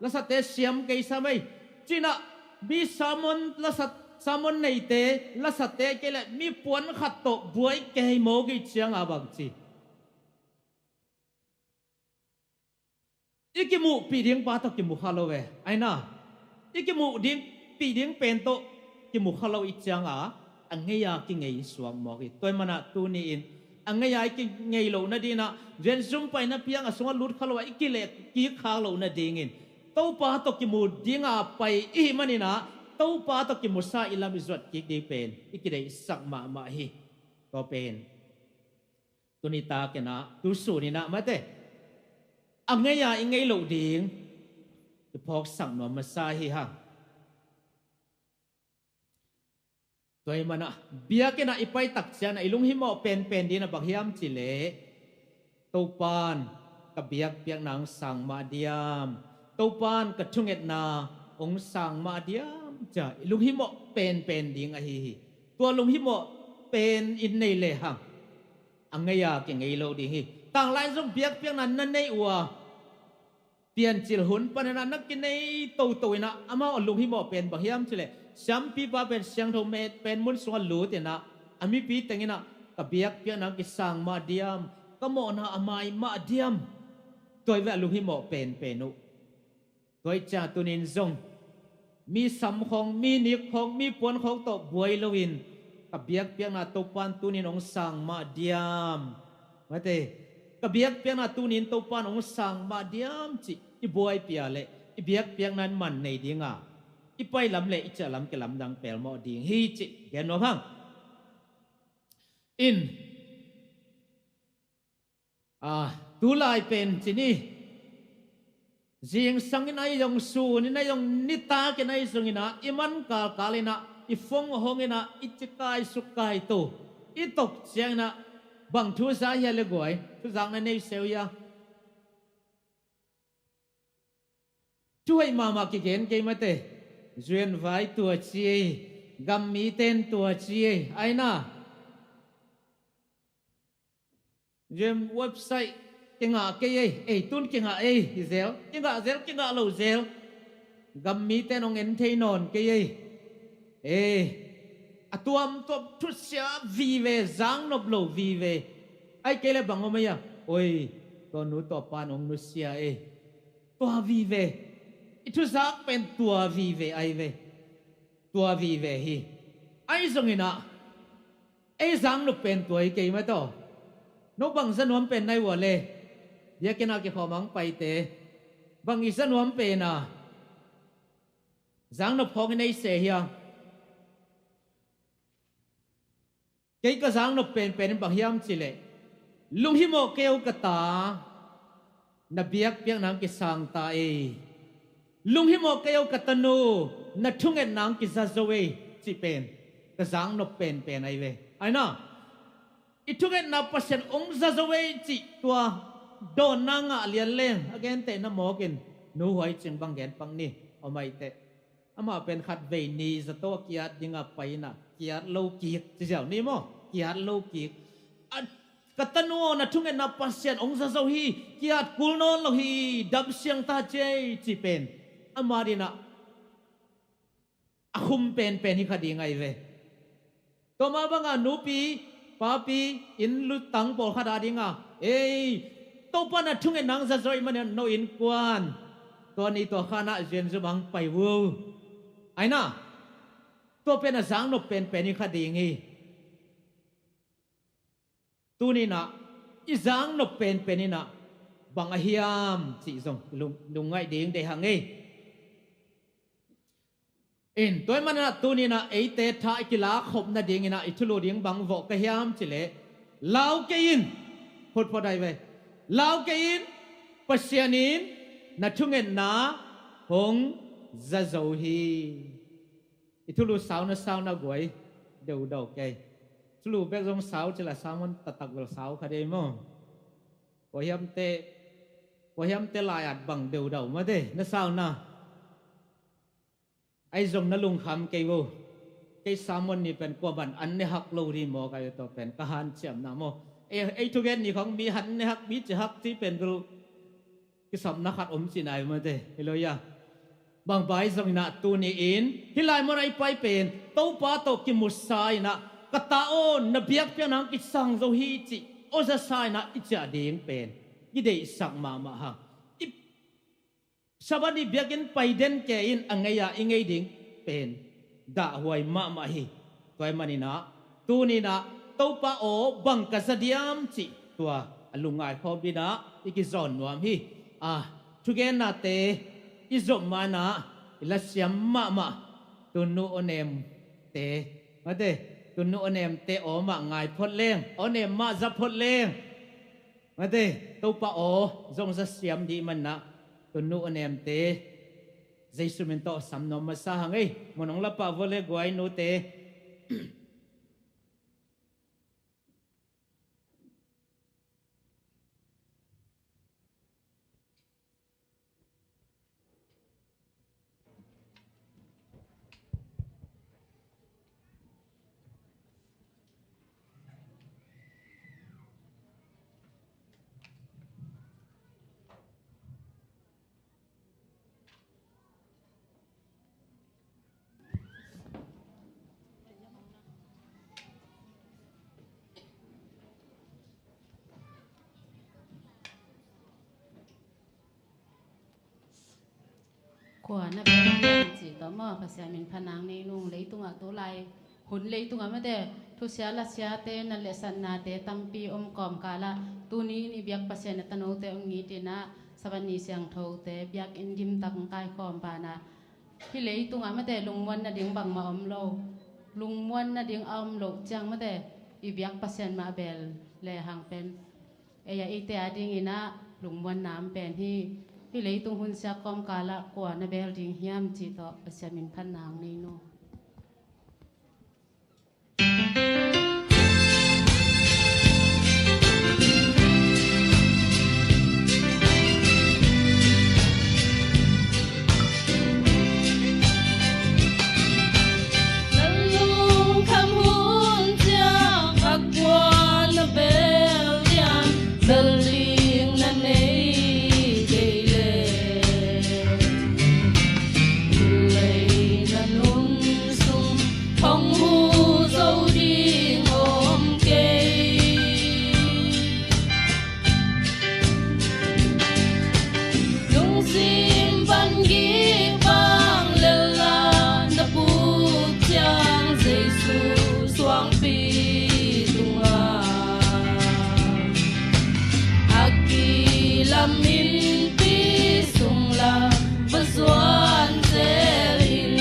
lasate siam kei sam ei, ci-in ah mi sermon, lasa, sermon neite, lasate kei leh mi puan khat tawh buai kei mawk i hih ciang a bang ci? I kimuhpih ding pa tawh kimu kha lo e, aina, i kimuh ding, pih ding pen tawh kimu kha lo i hih ciang a, a ngei a kingei suak mawk hi. Tua ahih manin ah tuni-in a ngei a i kingei loh nadingin ah, zuenzum pai napi hang a sungah lut kha lo a i kileh kik khak loh nadingin, Topa tawh kimu dinga pai i hih manin ah, Topa tawh kimusa i lam i zuat kik ding pen i kideihsak mahmah hi. Tua pen tuni takin ah, tu sunin ah mate, a ngei a i ngei loh ding i phawksak nuam masa hi hang. Tua ahih manin ah biakinn ah i pai tak ciangin ah i lunghimawh penpen ding in ah bang hiam cih leh, Topa'n ka biakpiakna hong sang mah diam, Topa'n ka thungetna hong sang mah diam, ci-a i lunghimawh penpen ding ahi hi. Tua lunghimawh pen i nei lehang a ngei a kingei lo ding hi. Tanglai zong biakpiakna na neih uh a, Piancil hun panin ah na kinei toto in ah, amau a lunghimawh pen bang hiam cih leh, siampipa pen siangtho met pen mun sungah lut in ah, a mipi teng in ah, ka biakpiakna hong kisang mah diam, ka mawhna a mai mah diam. Tua hi ve a lunghimawh penpen uh. Tua ahih ciangin tuni-in zong mi sam khawng, mi nik khawng, mi puan khawng tawh buai loin, ka biakpiakna Topa'n tuni-in hong sang mah diam, mate, ka biakpiakna tuni-in Topa'n hong sang mah diam cih i buaipih a leh, i biakpiakna in man nei ding a, i pai lam leh i ciah lam kilamdang pelmawh ding hi cih gen nuam hang. In, a, tu lai pen ci ni, zingsang in ahi zong, sun in ahi zong, nitak in ahi zongin ah, i man kalkal in ah, i phone hong in ah, i cikai sukkai to, i tok ciangin ah, Bang thu za hia le guai, thuzak na nei seu hia? Thuhoih mahmah kigen kei mate. Zuan vai tua ci ei. Gam miten tua ci ei. Aina. Zuan website kingah kei ei. Ei tun kingah ei. Hi zel. Kingah zel, kingah lo zel. Gam miten hong en thei nawn kei ei. Ei. A tuamtuam thusia vive, zangnop lo vive. Ai kei le bang om ei a. Oi, tua nu tua pan hong nusia ei. Tua vive. I thuzak pen tua vive ai ve. Tua vive hi. Ai zongin ah. Ei zangnop pen tua hi kei mataw. No bang za nuam pen nai ua le. Biakinn ah kikhawm ang paite. Bang i za nuam pen a. Zangnop khawng i nei se hia. Kei ka zangnop penpen in bang hiam cileh, lunghimawh kei o ka ta, na biakpiakna ang kisang ta ei. Lunghimawh kei o ka tanu, na thungetna ang kiza zo ei, cih pen ka zangnop penpen ai ve. Aina, i thungetna Pasian hong za zo ei cih tua dawnna ngah lian leng a gentehna mawkin nu huai cing bang gen pak ni. Om aiteh. Amah pen khat vei ni zato a kiat dinga pai inah kiat lo kik ci ziau ni maw? Kiat lo kik. A, ka tanu aw, na thungetna Pasian hong za zo hi. Kiat kul nawn lo hi. Dam siang ta cei ci pen. Amah dinah a khum penpen hi kha ding ai ve. Tua mah banga nupi papi inn lutang pawlkhat a dinga, ei, Topa na thungetna ang za zo ei manin no innkuan tua ni tua khanah zuan zum ang pai uh. Aina, tua pen a zangnop penpen hi kha ding hi. Tuninah i zangnop penpen inah bang a hiam cih zong lung, lungngaih ding deih hang ei. In tua i maninah tuninah eite tha i kilak khop nadinginah i thulu ding bang vawh ka hiam cileh, lau kei in. Photphot ai ve. Lau kei in. Pasian in na thungetna hong za zo hi. I thulu sau na sau na guai deudau kei. Thulu bek zong sau cila sau man tatak vel sau kha dei maw? Kua hiamte, kua hiamte lai-at bang deudau mate na sau na. Ai zong na lungkham kei vo. Kei sermon ni pen kua ban an ne hak lo ri maw kai ve, tua pen ka hanciamna maw. Ei, ei thugen ni khong mi han ne hak, mi ci hak ci pen bel kisapna khat om ci nai mate. Hi lo ia. Bang bai zong inah tuni in hih lai mun a i pai pen Topa tawh kimusa inah ka ta aw, na biakpiakna ang kisang zo hi cih aw zasa inah i ciah ding pen i deihsak mahmah hang. I Sabbath ni biakinn pai den ke in a ngei-a i ngei ding pen dahhuai mahmah hi. Tua i maninah tuninah Topa aw, bang ka za diam cih tua a lungngai khawm dinah i kizawn nuam hi. A, thugennate i zop manah i lasiam mahmah Tunnu Aw Nemte, mate, Tunnu Aw Nemte aw mah ngai phot leng, aw nem mah za phot leng. Mate, Topa aw zong za siam dih manah Tunnu Aw Nemte Jesu min tawh sam nuam masa hang ei. Mun hong la pah vua le guai nute. Kua na bel hiam cih tawh maw, Pasian min phanang nei nung. Leitungah tulai hun leitungah mate, thusia lasiate, na lehsatnate tampi om kawmkalah tuni in i biak Pasian a tanote om ngitinah Sabbath ni siangthote biakinn gimtak kaikhawm banah hih leitungah mate lungmuan nading bangmah om lo. Lungmuan nading a om loh ciang mate i biak Pasian mah bel lehang pen ei a eite a dinginah lungmuanna om pen hi. Hih leitung hun siak kawmkalah kua na bel ding hiam cih tawh Pasian min phanang nei nung. Minpi sung lam va zuan zel in.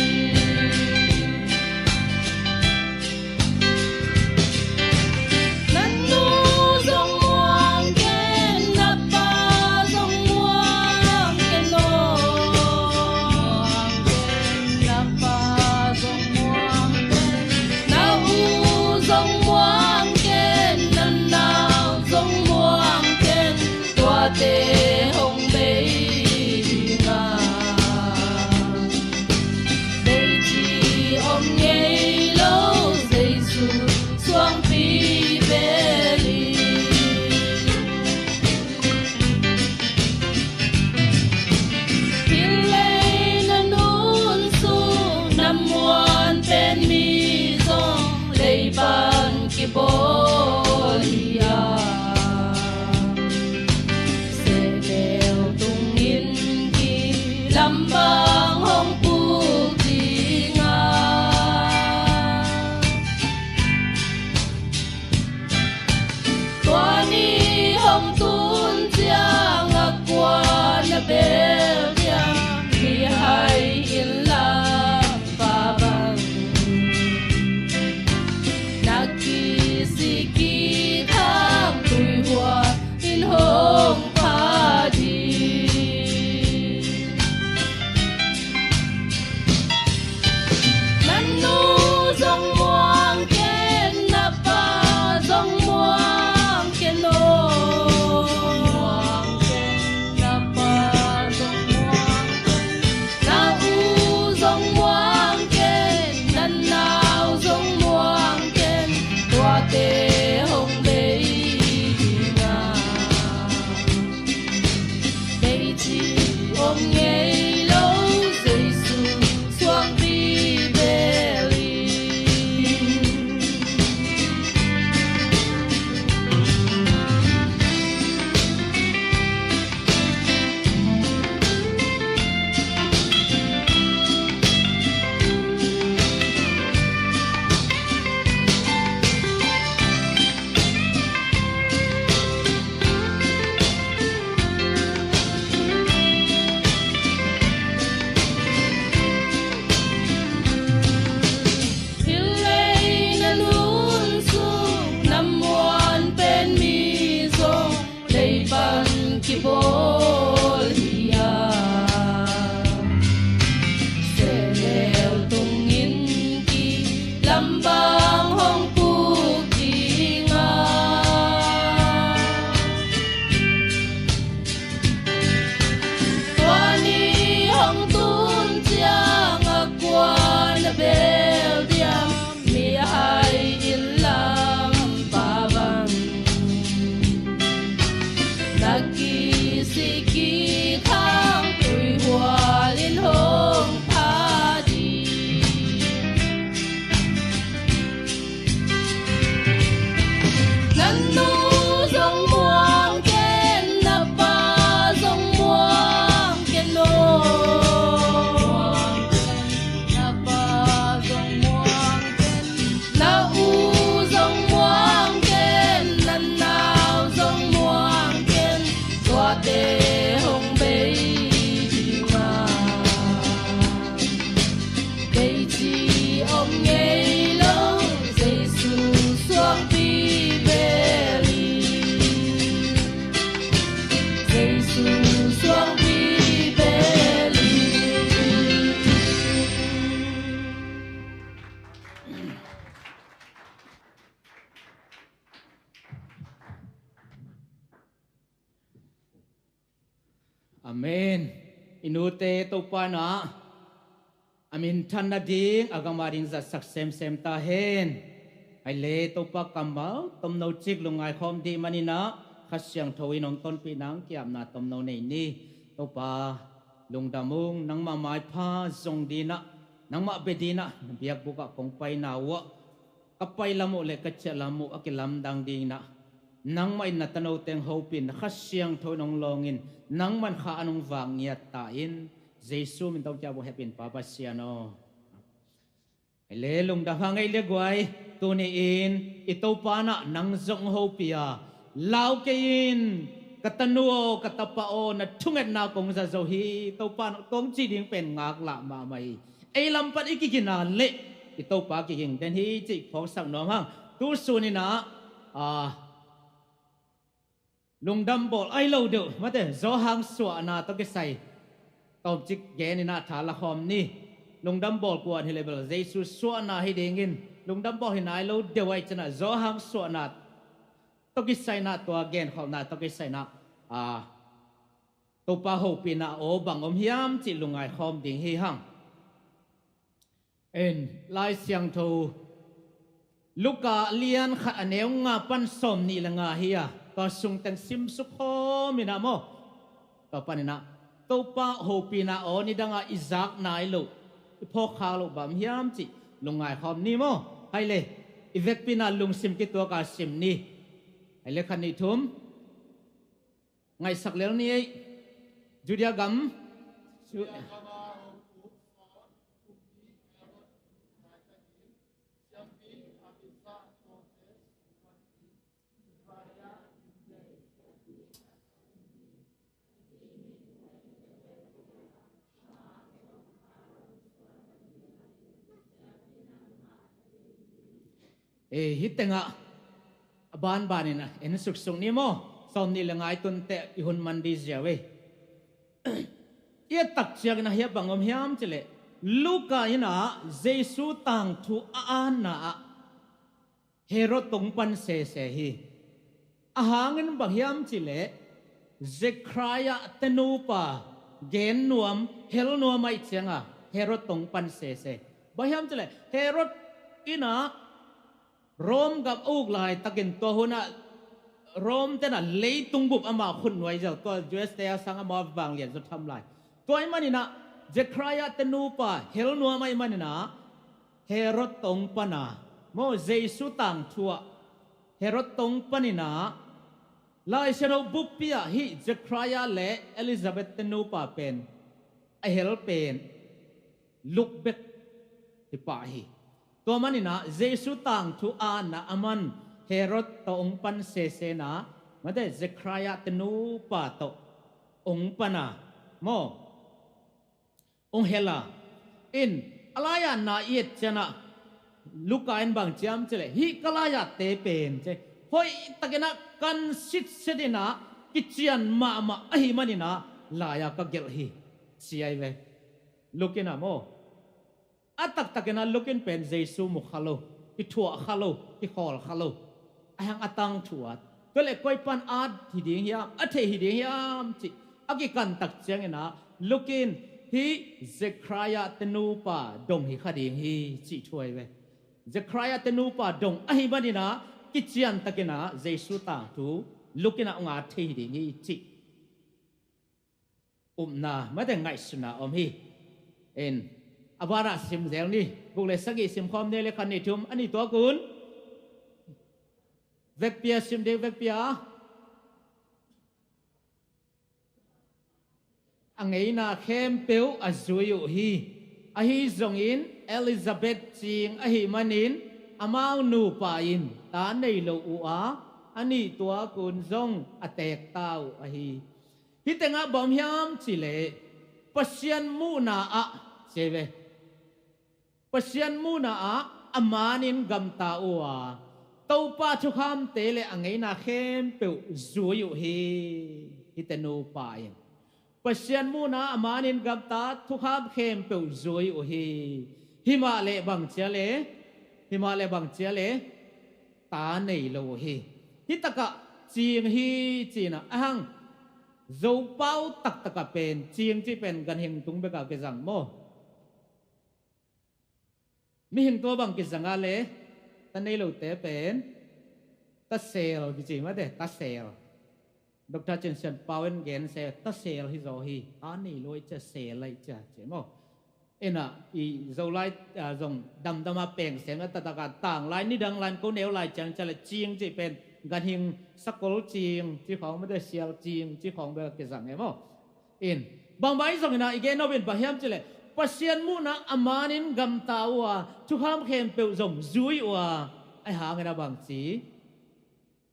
Na nu zong muang ken, na pa zong muang ken aw. Na pa zong muang ken, na u zong muang ken, na nau zong muang ken, tuate hong bei ding a. Bei ci om ngei lo, Jesu suangpi bel hi. Hih lei na nun sung na muan pen mi zong lei pan kibawl hi a. Sehnel tungin kilam bang hong puk ding a. Tua ni hong tun ciang a kua na bel diam, mihai inn lampa bang. Na kisik kik hang tuihual in hong pha ding. Na nu zong muang ken, na pa zong muang ken aw. Na pa zong muang ken, na u zong muang ken, na nau zong muang ken, tuate hong bei ding a. Bei ci om ngei lo, Jesu suangpi bel hi. Hih lei na nun sung na muan pen mi zong lei pan kibawl hi a. Sehnel tungin kilam bang hong puk ding a. Tua ni hong tun ciang a kua na bel diam, mihai inn lampa bang. Na kisik kik hang tuihual in hong pha ding. Na nu zong muang ken, na pa zong muang ken aw. Na pa zong muang ken, na u zong muang ken, na nau zong muang ken, tuate hong bei ding a. Bei ci om ngei lo, Jesu suangpi bel hi. Jesu suangpi bel hi. Amen. I nute Topa in ah a minthan nading a gam ading zatsak semsem ta hen. Ahi le Topa kammal tomno cik lungngai khawm dih manin ah Kha Siangtho in hong tonpih nang ki-apna tomno nei ni. Topa lungdam ung, nangmah maipha zong ding in ah, nangmah bia ding in ah na biakbuk ah kong paina uh ah ka pai lam uh le ka ciah lam uh a kilamdang ding in ah nangmah in na tano teng hopih in, na Kha Siangtho in hong lawng in, nangmah in kha an hong vak ngiat ta in, Jesu min tawh kiap uh hehpih in Pa Pasian aw. Ahi le lungdam hang ei le guai, tuni in i Topa in ah nang zong hopih a, lau kei in. Ka tanu aw, ka tapa aw, na thungetna kong za zo hi, Topa in kong cih ding pen ngaklah mahmah hi. Ei lam pan i kigina leh i Topa kiging den hi cih phawksak nuam hang. Tu sun in ah, ah, lungdam bawl ahi lo deuh, mate, Johan suahna tawh kisai tawmcik gen in ah tha la khawm ni. Lungdam bawl kuan hi leh bel Jesu suahna hi dingin, lungdam bawl hi nai lo deuh ahih ciangin ah Johan suahna tawh kisai in ah, tua genkholhna tawh kisai in ah, ah, Topa hopihna aw bang om hiam cih lungngai khawm ding hi hang. En, Lai Siangtho Luka lian khat a neu nga pan sawmnih le nga hi a, tua sung teng simsuk khawm in ah maw, tua pan in ah Topa hopihna aw nidang a i zak nai loh, i phawk khak loh bang om hiam cih lungngai khawm ni maw. Hai le, i vekpi in ah lungsim kituak a sim ni. Hai le, khat, nih, thum. Ngaihsak lel ni ei. Judea gam. Ju- Eh, hih tengah a banban in ah en suksuk ni maw. Sawmnih le nga i tun teh i hun man ding ziau ei. I et tak ciangin ah hih bang om hiam cih leh, Luka in ah Jesu tangthu a anna ah Herod tawh hong pan sese hi. A hang in bang hiam cih leh, Zekhariah te nupa gen nuam, hel nuam ahih ciangin ah Herod tawh hong pan sese. Bang hiam cih leh, Herod in ah Rome gam a uk laitakin, tua hun ah Rome ten ah leitung bup amau khut nuai zel, tua Jews te a sang amau vanglian zaw tham lai. Tua ahih manin ah Zekhariah te nupa hel nuam ahih manin ah Herod tawh hong pan a, maw, Jesu tangthu ah Herod tawh hong pan in ah, Lai Siangtho bukpi ah hih Zekhariah le Elizabeth te nupa pen a hel pen Luke bek hi pah hi. Tua manin ah Jesu tangthu anna a man Herod tawh hong pan sese in ah, mate, Zekhariah te nupa tawh hong pan a, maw, hong hel a. In, a lai-atna i et ciangin ah Luka in bang ci hiam cih leh, hih ka lai-atte pen, ci, hoihtakin ah kan sitset in ah kician mahmah ahih manin ah lai-a ka gelh hi, ci ahi ve. Luke in ah maw, a taktakin ah Luke in pen Jesu mu kha lo, kithuah kha lo, kikhawl kha lo. Ahih hang a tangthu at, tua leh koi pan at hi ding hiam, a theih hi ding hiam cih a kikan tak ciangin ah Luke in hih Zekhariah te nupa dong hi kha ding hi cih thu ahi ve. Zekhariah te nupa dong ahih manin ah kiciantakin ah Jesu tangthu Luke in ah hong at thei hi ding hi cih upna, mate, ngaihsutna om hi. In, a banah sim zel ni. Guk le sagih sim khawm ni, le khat, nih, thum, a nih tuak un. Vekpi a sim ding, vekpi a. A ngeina khempeuh a zui uh hi. Ahi zongin Elizabeth cing ahih manin amau nupa in ta nei lo uh a, a nih tuak un zong a teek ta uh ahi. Hih tengah bang hiam cih leh, Pasian muhna ah, ci ve. Pasian muhna ah a manin gamta uh a, Topa thukhamte le a ngeina khempeuh zui uh hi, hihte nupa in. Pasian muhna ah a manin gamta, thukham khempeuh zui uh hi. Himah leh bang ci a leh, himah leh bang ci a leh, ta nei lo uh hi. Hih takah cing hi ci-in ah, ahang Zopau taktakah pen cing cih pen ganhing tung bekah kizang maw? Mihing tua bang kizang a leh, ta nei lote pen tasel kici mate, tasel. Doctor Cin Sian Pau in gen se, tasel hi zaw hi, a nei lo i cia, sel lai cia, ci maw? Ina i Zolai, ah, zong damdam a peng sem a, taktak a tang lai, nidang lai, ko neu lai ciang cia leh cing cih pen ganhing, sakol cing ci khawng mate, sial cing ci khawng bek kizang e maw? In, bangmah i zong ina i gen nop in bang hiam cih leh, Pasian muhna a manin gamta uh a, thukham khempeuh zong zui uh a, ahih hangin a bang ci,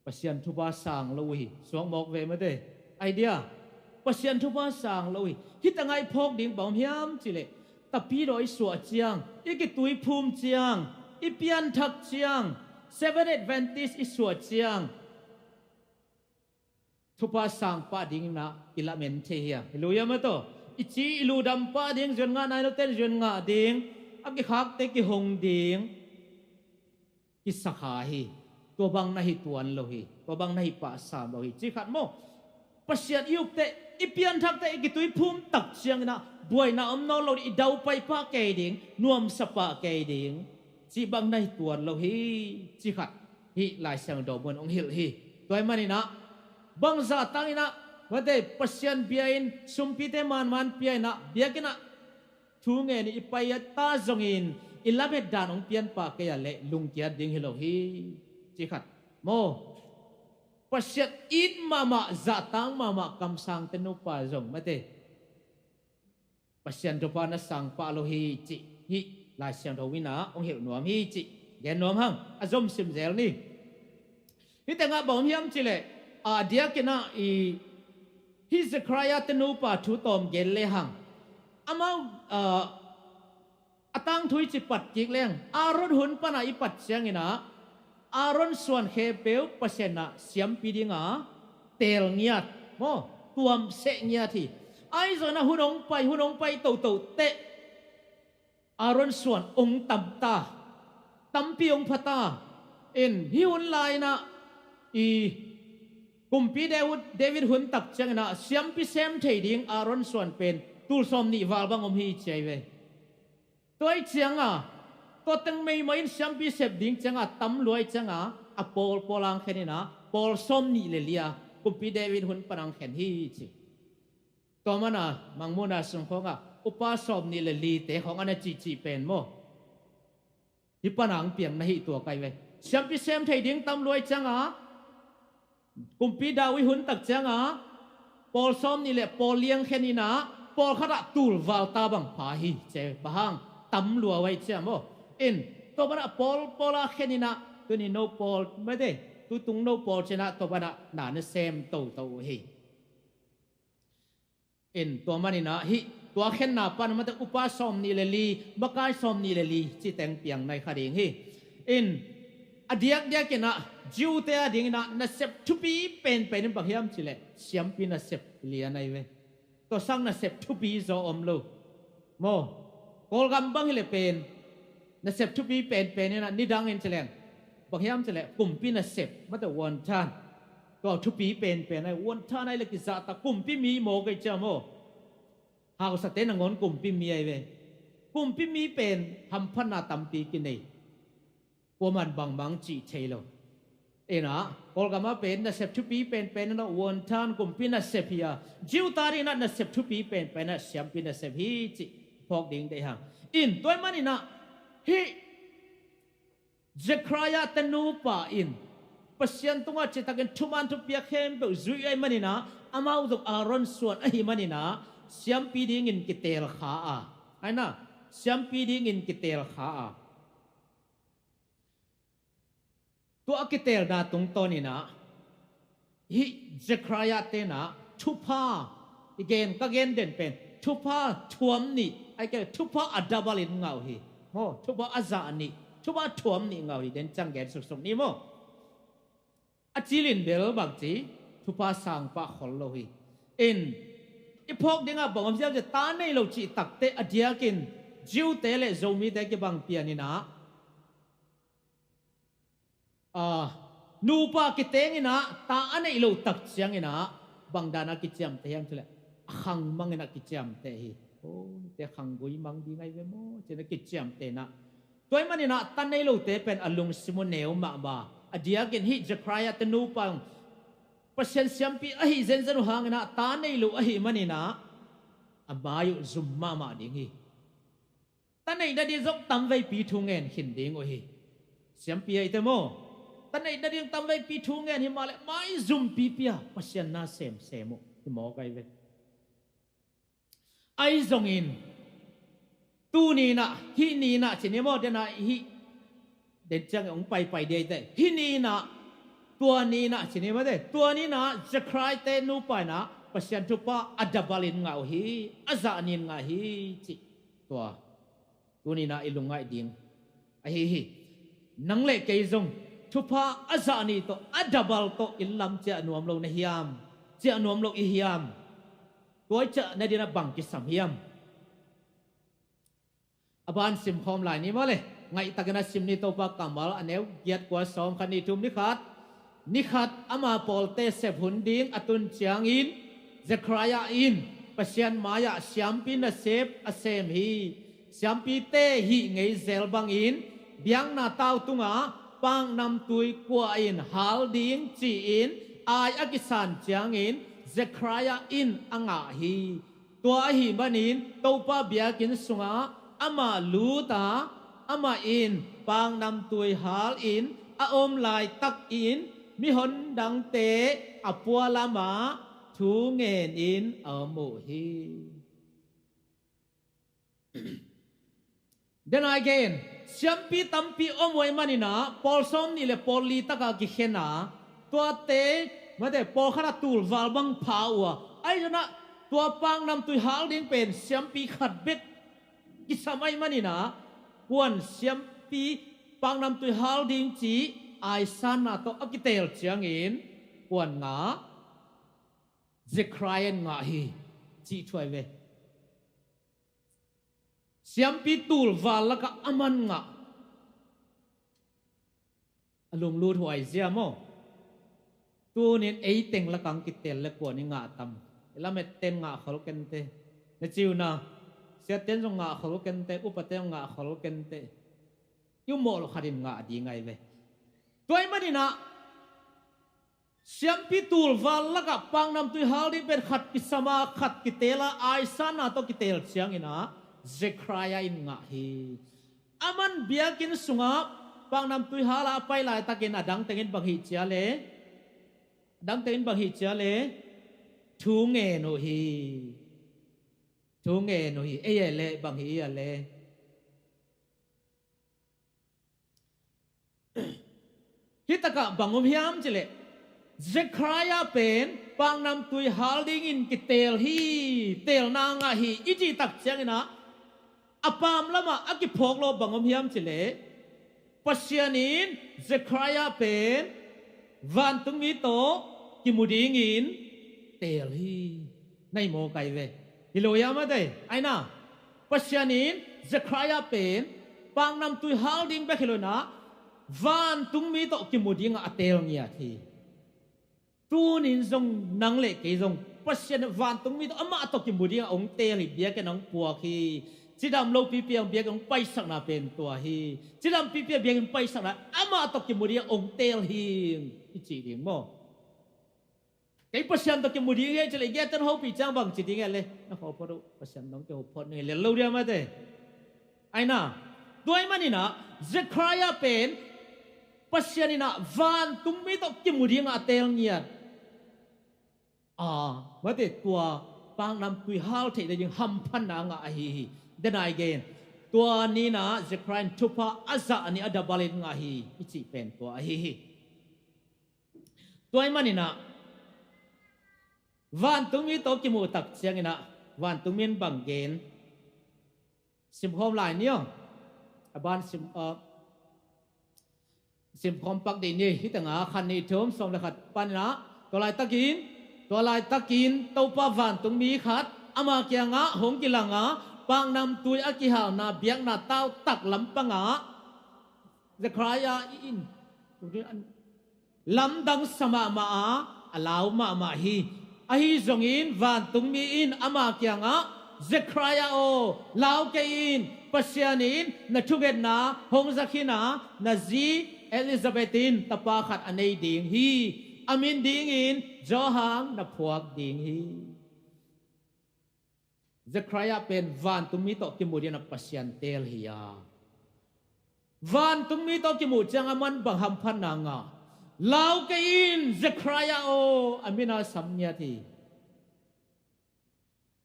Pasian thupha sang lo uh hi, suak mawk ve mate. Idea, Pasian thupha sang lo hi. Hih tangah i phawk ding bang om hiam cihleh, tapidaw i suah ciang, i kituiphum ciang, i pianthak ciang, Seven Adventist i suah ciang, thupha sang pah ding inah i lamen thei hi a. Hi lo hiam a tawh? I ci i ludam pah ding, zuan ngah nai lote in zuan ngah ding, a kikhakte kihong ding, kisakha hi. Tua bang na hi tuan lo hi. Tua bang na hi pahsam lo hi. Ci khat maw? Pasian i upteh, i pianthakte, i kituiphum tak ciang inah buaina om nawn lo ding, i daupai pah kei ding, nuamsa pah kei ding, cih bang na hi tuan lo hi. Ci khat hih Lai Siangtho mun hong hilh hi. Tua ahih man inah bang zahtak inah, mate, Pasian bia-in sumpite manman pia inah, biakinn ah thu ngen i pai a ta zongin i lamet dan hong pian pah kei a leh lungkiat ding hi lo hi. Ci khat maw? Pasian it mahmah, zahtak mahmah kamsangte nupa zong, mate, Pasian thupha na sang pah lo hi cih hih Lai Siangtho inah hong hilh nuam hi cih gen nuam hang. A zom sim zel ni. Hih tengah bang om hiam cihleh, a diakin ah i, hih Zechariah te nupa thu tawm gen le hang. Amau, ah, a tangthu i ci pat kik leng, Aaron hun panah i pat ciang inah Aaron suan khempeuh Pasian ah siampi dinga teel ngiat maw, tuamseh ngiat hi. Ahi zongin ah hun hong pai, hun hong pai toto teh Aaron suan hong tam ta, tampi hong pha ta. In hih hun lai inah i kumpi David, David hun tak ciang inah siampi sem thei ding Aaron suan pen tul sawm nih val bang om hi ci ahi ve. Tua ahih cianga, tua teng meimai in siampi sep ding cianga tam lua ahih cianga, a pawl pawl ang khen inah, pawl sawm nih le li a kumpi David hun pan ang khen hi ci. Tua mana Mangmuhna sung khawngah upa sawm nih le lite khawng a na cihcih pen maw? Hih pana hong piang na hi tua kai ve. Siampi sem thei ding tam lua ahih cianga, kumpi David hun tak cianga, pawl sawm nih le pawl li ang khen inah, pawlkhat ah tul val ta bang pha hi ci. Bang hang? Tam lua uh ahih ciang maw? In tua panah pawl pawl a khen inah, tuni no pawl, mate, tutung no pawl ci inah tua panah na na sem toto uh hi. In tua man inah hih tua khenna pan, mate, upa sawm nih le li, makai sawm nih le li cih teng piang nai kha ding hi. In a diakdiak inah Jew-te a ding inah nasep thupi penpen in bang hiam cihleh siampi nasep lian ahi ve. Tua sang nasep thupi zaw om lo maw? Kawlgam bang hileh pen nasep thupi penpen inah nidang in ci leng, bang hiam cihleh kumpi nasep, mate, uantan. Tua thupi penpen ahi, uantan ahi le kizahtak, kumpi mi mawk ahi ciang maw? Hausate nangawn kumpi mi ahi ve. Kumpi mi pen hamphatna tampi kinei. Kuaman bangmang cih thei lo. Inah Kawlgam ah pen nasep thupi penpen inah uantan kumpi nasep hi a, Jew-te a ding inah nasep thupi penpen inah siampi nasep hi cih phawk ding deih hang. In tua ahih man inah hih Zechariah te nupa in Pasian tungah citakin thuman thupiak khempeuh zuih ahih man inah, amau zong Aaron suan ahih man inah siampi dingin kiteel kha a, ahi inah, siampi dingin kiteel kha a. Tua a kiteelna tungtawn inah hih Zechariah te inah thupha, i gen, ka gen den pen thupha thuam nih, ahi kei, thupha a double in ngah uh hi maw? Thupha a zah nih, thupha thuam nih ngah uh hi. Den ciang gen suksuk ni maw? A cilin bel bangci, thupha sang pah khol lo hi. In i phawk dingah bang om hiam cihleh, ta nei lo cih takteh a diakin Jew-te le Zomite kibang pian inah, a, nupa kiteng inah ta a neih loh tak ciang inah bang dan a kiciamteh hiam cihleh, a khang mang inah kiciamteh hi. Aw, te khanggui mang ding ahi ve maw ci inah kiciamteh inah. Tua ahih man inah ta nei lote pen a lungsim uh neu mahmah. A diakin hih Zechariah te nupa Pasian siampi ahi zenzen uh hang inah ta nei lo ahih man inah a mai uh zum mahmah ding hi. Ta neih nading zong tamveipi thu ngen khin ding uh hi. Siampi ahite maw? Ta neih nading tamveipi thu ngen hi mah leh maizumpi pia Pasian na semsem uh hi mawk ahi ve. Ahi zongin tuni inah, hih ni inah ci ni maw, den a hih, den ciang hong paipai ding ahite, hih ni inah Tua ni-in ah, ci ni mate, tua ni-in ah Zechariah-te nupa in ah Pasian thupha a double in ngah uh hi, a zah ni-in ngah hi, cih. Tua, tuni-in ah i lungngaih ding ahi hi. Nang le kei zong thupha a zah ni tawh, a double tawh i lam ciah nuam lo na hiam? Ciah nuam lo i hiam? Tua i ciah nadingin ah bang kisam hiam? A ban simkhawm lai ni maw le. Ngaihtakin ah sim ni. Topa kammal, a neu giat, kua, sawm, khat, nih, thum, ni khat. Ni khat ama pawlte sep hun ding a tun ciangin Zechariah in Pasian mai-ah siampi nasep a sem hi. Siampite hih ngei zel bangin biakna tau tungah paknamtui kua in hal ding ci-in ai a kisan ciangin Zechariah in a ngah hi. Tua ahih manin Topa biakinn sungah amah lut a, amah in paknamtui hal in a om laitakin mihon dangte a pualamah thu ngenin a om uh hi. Then again, siampi tampi om uh ahih manin ah pawl sawmnih le pawl li takah kikhen a, tuate, mate, pawlkhat ah tulval bang pha uh a, ahi zongin ah tua paknamtui hal ding pen siampi khat bek kisam ahih manin ah, kuan siampi paknamtui hal ding cih aisanna tawh a kiteel ciangin kuan ngah? Zechariah in ngah hi, cih thu ahi ve. Siampi tulval lakah aman ngah. A lunglut huai zia maw. Tuni-in ei teng lakah hong kiteel le kuan i ngah tam? I lametten ngah khol kenteh. Na ci uh na, siaten zong ngah khol kenteh, upate zong ngah khol kenteh. I upmawh lo khat in ngah ding ahi ve. Tua ahih manin ah siampi tulval lakah paknamtui hal ding pen khat kisam a, khat kiteel a, aisanna tawh kiteel ciangin ah Zechariah in ngah hi. Aman biakinn sungah paknamtui hal a a pai laitakin a dang tengin bang hih ci a le, a dang tengin bang hih ci a le, thu ngen uh hi. Thu ngen uh hi. Ei a le bang hi a le. Hih takah bang om hiam cih leh, Zechariah pen paknamtui hal dingin kiteel hi, teelna ngah hi i cih tak ciangin ah, a pam lamah a kiphawk lo bang om hiam cih leh, Pasian in Zechariah pen vantungmi tawh kimu dingin teel hi. Na hi mawk ahi ve. Hi lo hiam a dei? Ahi na, Pasian in Zechariah pen paknamtui hal ding bek hi lo in ah, vantungmi tawh kimu dingah a teel ngiat hi. Tuni-in zong nang le kei zong Pasian in vantungmi tawh amah tawh kimu dingah hong teel hi, biakinn ah hong puak hi. Cidam lopipi ah biakinn ah hong paisakna pen tua hi. Cidam pipi ah biakinn paisakna amah tawh kimu dingah hong teel hi, i cih ding maw. Kei Pasian tawh kimu ding hi a cih leh, i gentehna hopih ciang bang ci ding a le, na kho phot uh, Pasian tawh kiho phot ning, lel lo diam a te. Ahi na, tua ahih manin ah Zechariah pen Pasian in ah vantungmi tawh kimu dingah a teel ngiat. A, mate, tua paknamtui hal theih nading hamphatna ngah ahi hi. Then again, tua ni-in ah Zechariah in thupha a zah ni, a double in ngah hi, i cih pen tua ahi hi. Tua ahih manin ah vantungmi tawh kimuh tak ciangin ah vantungmi in bang gen? Simkhawm lai ni aw. A ban sim, ah, simkhawm pak dih ni. Hih tengah khat, nih, thum, sawm le khat panin ah, tua laitakin, tua laitakin Topa vantungmi khat ama kiangah hong kilang a, paknamtui a kihalna biakna tautak lampangah Zechariah in lamdang sa mahmah a, a lau mahmah hi. Ahi zongin vantungmi in ama kiangah, Zechariah aw, lau kei in, Pasian in na thungetna hong za khin a, na zi Elizabeth in tapa khat a nei ding hi. A min dingin Johan na phuak ding hi. Zechariah pen vantungmi tawh kimu dingin ah Pasian teel hi a, vantungmi tawh kimuh ciang aman bang hamphatna ngah? Lau kei in, Zechariah aw, a min a sam ngiat hi.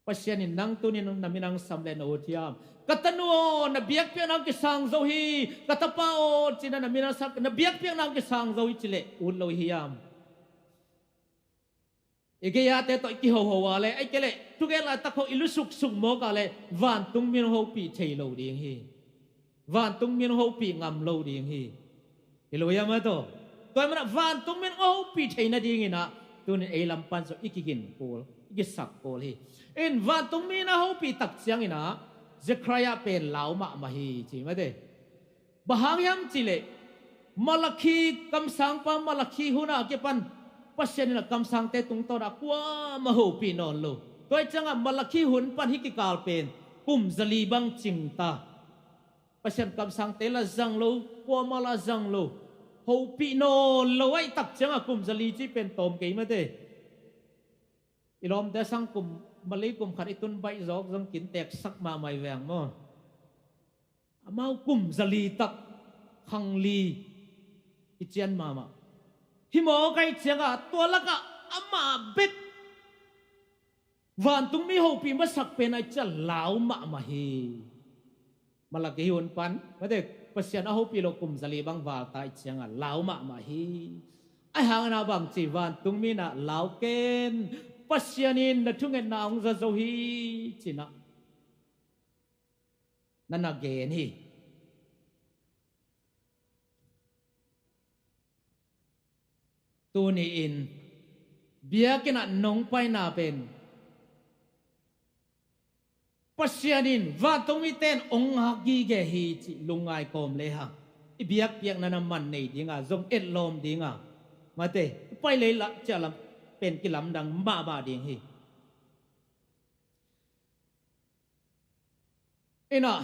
Pasian in nang tunin na minang sam leh na ut hiam? Ka tanu aw, na biakpiakna hong kisang zo hi. Ka tapa aw, ci-in na minang sam, na biakpiakna hong kisang zo hi ci leh ut lo hiam? I gei-ate tawh i kihoho a leh, ahih kei leh thugen laitak khawng i lusuksuk mawk a leh, vantung mi in hong hopih thei lo ding hi. Vantung mi in hong hopih ngam lo ding hi. Hi lo hiam a, tua? Tua ahih manin vantung mi in hong hopih theihna dingin ah, tunin ei lam pan zong i kigin kul, i kisak kul hi. In vantung mi in a hopih tak ciangin ah, Zechariah pen lau mahmah hi, ci mate. Bang hang hiam cih leh, Malakhi, kamsangpa Malakhi hun a kipan, Pasian in a kamsangte tungtawn ah kuamah hopih nawn lo. Tua ahih ciangah Malakhi hun pan hih kikal pen kum zali bang cing ta. Pasian kamsangte la zang lo, kuamah la zang lo. Hopih nawn lo ahih tak ciangah kum zali cih pen tawm kei mate. I lawmte sang kum, Malay kum khat i tun baih zawk zong kinteksak mahmah hi veng maw. Amau kum zali tak, khang li i cian mahmah. Hi mawk ahih ciangah tua lakah amah bek vantung mi hopih masak pen ahih ciangah lau mahmah hi. Malakhi hun pan, mate, Pasian a hopih lo kum zali bang val ta ahih ciangah lau mahmah hi. Ahih hangin ah bang ci, vantung mi in ah lau ken, Pasian in na thungetna hong za zo hi, ci-in ah na na gen hi. Tuni-in biakinn ah nong paina pen Pasian in vantung mite in hong ngak gige hi cih lungngai kawm lehang, i biakpiakna na man nei dinga, zong etlawm dinga, mate, i pai lei lah ciah lam pen kilamdang mahmah ding hi. In ah,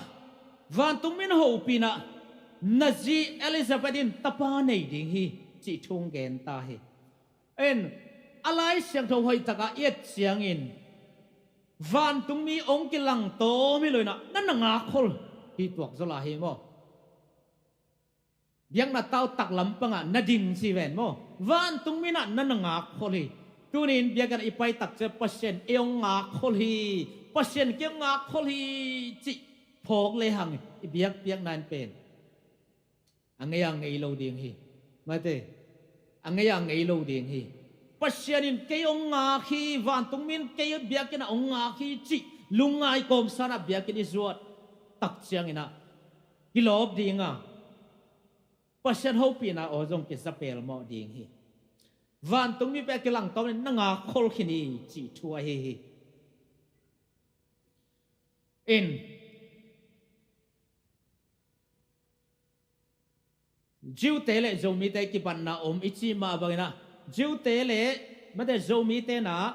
vantung mi in hopih in ah, na zi Elizabeth in tapa nei ding hi, cih thu hong gen ta hi. In, a Lai Siangtho hoih takah i et ciangin, vantung mi hong kilangtawm hi lo in ah, na na ngakkhol hi tuak zaw lai hi maw? Biakna tau taklam pangah na ding ci ven maw? Vantung mi in ah na na ngakkhol hi. Tuni-in biakinn ah i pai tak ciang Pasian ei hong ngakkhol hi, Pasian kei hong ngakkhol hi, cih phawk lehang i biakpiakna in pen a ngei a ngei lo ding hi. Mate, a ngei a ngei lo ding hi. Pasian in kei hong ngak hi, vantung mi in kei biakinn ah hong ngak hi, cih lungngai kawmsa in ah biakinn i zuat tak ciangin ah kilawp dinga, Pasian hopihna aw zong kiza pelmawh ding hi. Vantung mi pen a kilangtawm in na ngakkhol khin hi, cih thu ahi hi. In, Jew-te le Zomite kipatna om i cih mah bangin ah, Jew-te le, mate, Zomite in ah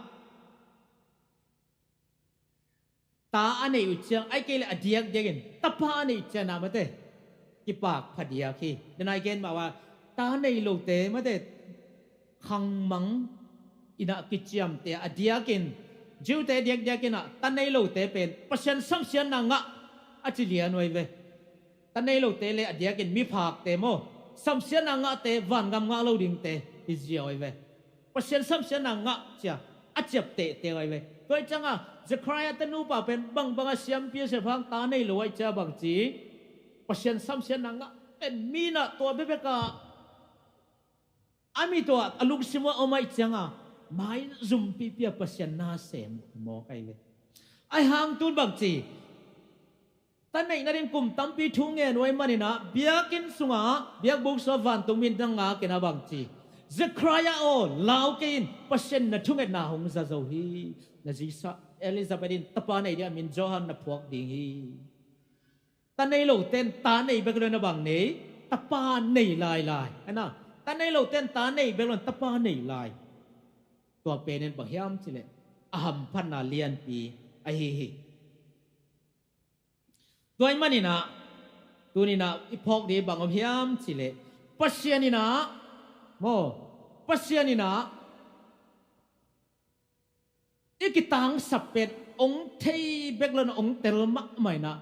ta a neih uh ciang, ahih kei leh a diakdiakin tapa a neih uh ciang ah, mate, kipak phadiak hi. Denai gen mah uh a, ta nei lote, mate, khangmang in ah kiciamteh a, a diakin, Jew-te diakdiakin ah ta nei lote pen Pasian samsiatna ngah a ci lian uh ahi ve. Ta nei lote le a diakin miphakte maw, samsiatna ngahte, vangam ngah lo dingte hi zia uh ahi ve. Pasian samsiatna ngah cia a ciaptehte uh ahi ve. Tua ahih ciangah Zechariah te nupa pen bangbang a siampi a siap hang ta nei lo ahih ciang bang ci, Pasian samsiatna ngah pen mi in ah tua bekbek ah a mit uh a, a lungsim uh a om ahih ciangah maizum pihpih a Pasian na sem mawk ahi ve. Ahih hang tun bang ci, ta neihna ding kum tampi thu ngen uh ahih manin ah, biakinn sungah, biakbuk sungah vantung mi in na ngak in ah bang ci, Zechariah aw, lau kei in, Pasian in na thungetna hong za zo hi. Na zi Elizabeth in tapa nei ding a min Johan na phuak ding hi. Ta nei lote in ta nei bek lo in a bang nei, tapa nei lailai. Ana, ta nei lote in ta nei bek lo in tapa nei lai. Tua pen in bang hiam cih leh a hamphatna lianpi ahi hi. Tua ahih manin ah, tuni-in ah i phawk ding bang om hiam cih leh, Pasian in ah, maw, Pasian in ah i kitangsap pen hong thei bek lo in, hong tel mahmah in ah,